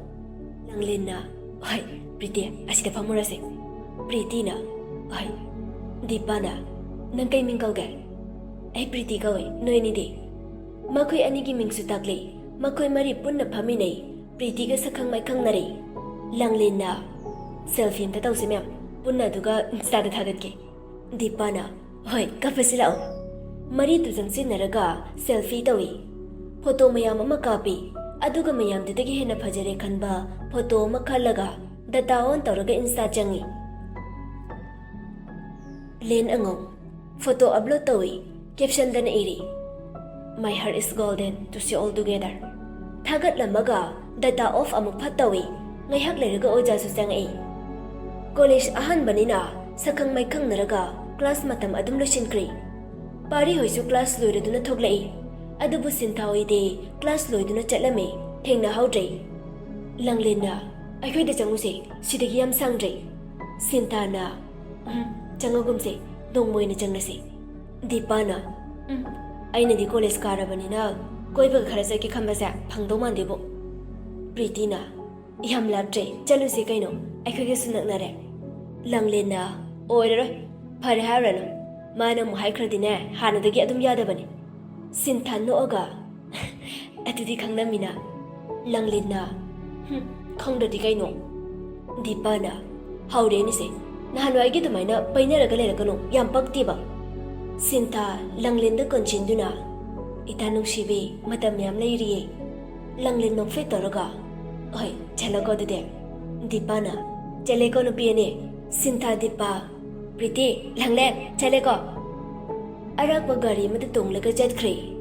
ꯂꯥꯡꯂꯦꯟꯅ, "ꯍꯣꯏ, ꯄ꯭ꯔꯤꯇꯤ, ꯑꯁꯤꯗ ꯐꯝꯃꯨꯔꯁꯦ꯫" ꯄ꯭ꯔꯤꯇꯤꯅ, "ꯍꯣꯏ꯫" ꯗꯤꯄꯥꯅ, "ꯅꯪ ꯀꯩ ꯃꯤꯡ ꯀꯧꯒꯦ?" "ꯑꯩ ꯄ꯭ꯔꯤꯇꯤ ꯀꯧꯏ, ꯅꯣꯏ ꯑꯅꯤꯗꯤ?" ꯃꯈꯣꯏ ꯑꯅꯤꯒꯤ ꯃꯤꯡꯁꯨ ꯇꯥꯛꯂꯤ꯫ ꯃꯈꯣꯏ ꯃꯔꯤ ꯄꯨꯟꯅ ꯐꯝꯃꯤꯟꯅꯩ꯫ ꯄ꯭ꯔꯤꯇꯤꯒ ꯁꯛꯈꯪ ꯃꯥꯏꯈꯪꯅꯔꯦ꯫ ꯂꯥꯡꯂꯦꯟꯅ, "ꯁꯦꯜꯐꯤ ꯑꯝꯇ ꯇꯧꯁꯤ ꯃꯌꯥꯝ, ꯄꯨꯟꯅ ꯑꯗꯨꯒ ꯏꯟꯁꯇꯥꯗ ꯊꯥꯒꯠꯀꯦ꯫" ꯗꯤꯄꯥꯅ, "ꯍꯣꯏ, ꯀꯥꯞꯄꯁꯤ ꯂꯥꯛꯑꯣ꯫" ꯃꯔꯤꯗꯨ ꯆꯪꯁꯤꯟꯅꯔꯒ ꯁꯦꯜꯐꯤ ꯇꯧꯏ꯫ ꯐꯣꯇꯣ ꯃꯌꯥꯝ ꯑꯃ ꯀꯥꯞꯄꯤ꯫ ꯑꯗꯨꯒ ꯃꯌꯥꯝꯗꯨꯗꯒꯤ ꯍꯦꯟꯅ ꯐꯖꯔꯦ ꯈꯟꯕ ꯐꯣꯇꯣ ꯑꯃ ꯈꯜꯂꯒ ꯗꯇꯥ ꯑꯣꯟ ꯇꯧꯔꯒ ꯏꯟꯁꯇꯥ ꯆꯪꯉꯤ꯫ ꯂꯦꯟ ꯑꯉꯧ ꯐꯣꯇꯣ ꯑꯞꯂꯣꯗ ꯇꯧꯏ꯫ ꯀꯦꯞꯁꯟꯗꯅ ꯏꯔꯤ, "My heart is golden to see all together." ꯊꯥꯒꯠꯂꯝꯃꯒ ꯗꯇꯥ ꯑꯣꯐ ꯑꯃꯨꯛ ꯐꯠ ꯇꯧꯏ꯫ ꯉꯥꯏꯍꯥꯛ ꯂꯩꯔꯒ ꯑꯣꯖꯥꯁꯨ ꯆꯪꯉꯛꯏ꯫ ꯀꯣꯂꯦꯖ ꯑꯍꯥꯟꯕꯅꯤꯅ ꯁꯛꯈꯪ ꯃꯥꯏꯈꯪꯅꯔꯒ ꯀ꯭ꯂꯥꯁ ꯃꯇꯝ ꯑꯗꯨꯝ ꯂꯣꯏꯁꯤꯟꯈ꯭ꯔꯤ꯫ ꯄꯥꯔꯤ ꯍꯣꯏꯁꯨ ꯀ꯭ꯂꯥꯁ ꯂꯣꯏꯔꯗꯨꯅ ꯊꯣꯛꯂꯛꯏ꯫ ꯑꯗꯨꯕꯨ ꯁꯤꯟꯊꯥ ꯍꯣꯏꯗꯤ ꯀ꯭ꯂꯥꯁ ꯂꯣꯏꯗꯨꯅ ꯆꯠꯂꯝꯃꯤ, ꯊꯦꯡꯅꯍꯧꯗ꯭ꯔꯦ꯫ ꯂꯥꯡꯂꯦꯟꯅ, "ꯑꯩꯈꯣꯏꯗ ꯆꯪꯉꯨꯁꯦ, ꯁꯤꯗꯒꯤ ꯌꯥꯝ ꯁꯥꯡꯗ꯭ꯔꯦ꯫" ꯁꯤꯟꯊꯥꯅ, "ꯎꯝ, ꯆꯪꯉꯒꯨꯝꯁꯦ, ꯅꯣꯡꯃ ꯑꯣꯏꯅ ꯆꯪꯂꯁꯤ꯫" ꯗꯤꯄꯥꯅ, "ꯎꯝ, ꯑꯩꯅꯗꯤ ꯀꯣꯂꯦꯖ ꯀꯥꯔꯕꯅꯤꯅ ꯀꯣꯏꯕꯒ ꯈꯔ ꯆꯠꯀꯦ ꯈꯟꯕꯁꯦ ꯐꯪꯗꯧ ꯃꯥꯟꯗꯦꯕꯨ꯫" ꯄ꯭ꯔꯤꯇꯤꯅ, "ꯌꯥꯝ ꯂꯥꯞꯇ꯭ꯔꯦ, ꯆꯠꯂꯨꯁꯦ ꯀꯩꯅꯣ, ꯑꯩꯈꯣꯏꯒꯁꯨ ꯅꯛꯅꯔꯦ꯫" ꯂꯥꯡꯂꯦꯟꯅ, "ꯑꯣꯏꯔꯔꯣꯏ, ꯐꯔꯦ ꯍꯥꯏꯔꯨꯔꯅꯨ, ꯃꯥꯅ ꯑꯃꯨꯛ ꯍꯥꯏꯈ꯭ꯔꯗꯤꯅꯦ, ꯍꯥꯟꯅꯗꯒꯤ ꯑꯗꯨꯝ ꯌꯥꯗꯕꯅꯤ꯫" ꯁꯤꯟꯊꯥ ꯅꯣꯛꯑꯒ, "ꯑꯗꯨꯗꯤ ꯈꯪꯅꯃꯤꯅ꯫" ꯂꯥꯡꯂꯦꯟꯅ, "ꯍꯨꯝ, ꯈꯪꯗ꯭ꯔꯗꯤ ꯀꯩꯅꯣ?" ꯗꯤꯄꯥꯅ, "ꯍꯧꯔꯦꯅꯦꯁꯦ, ꯅꯍꯥꯟꯋꯥꯏꯒꯤ ꯑꯗꯨꯃꯥꯏꯅ ꯄꯩꯅꯔꯒ ꯂꯩꯔꯛꯀꯅꯨ, ꯌꯥꯝ ꯄꯛꯇꯦꯕ꯫" ꯁꯤꯟꯊꯥ ꯂꯥꯡꯂꯦꯟꯗ ꯀꯣꯟꯁꯤꯟꯗꯨꯅ, "ꯏꯇꯥ ꯅꯨꯡꯁꯤꯕꯤ, ꯃꯇꯝ ꯃꯌꯥꯝ ꯂꯩꯔꯤꯌꯦ꯫" ꯂꯥꯡꯂꯦꯟ ꯅꯣꯛꯐꯦꯠ ꯇꯧꯔꯒ, "ꯍꯣꯏ, ꯆꯠꯂꯣꯀꯣ ꯑꯗꯨꯗꯤ꯫" ꯗꯤꯄꯥꯅ, "ꯆꯠꯂꯦꯀꯣ ꯅꯨꯄꯤ ꯑꯅꯤ, ꯁꯤꯟꯊꯥ, ꯗꯤꯄꯥ, ꯄ꯭ꯔꯤꯇꯤ, ꯂꯥꯡꯂꯦꯟ, ꯆꯠꯂꯦꯀꯣ꯫" ꯑꯔꯥꯛꯄ ꯒꯥꯔꯤ ꯑꯃꯗ ꯇꯣꯡꯂꯒ ꯆꯠꯈ꯭ꯔꯦ꯫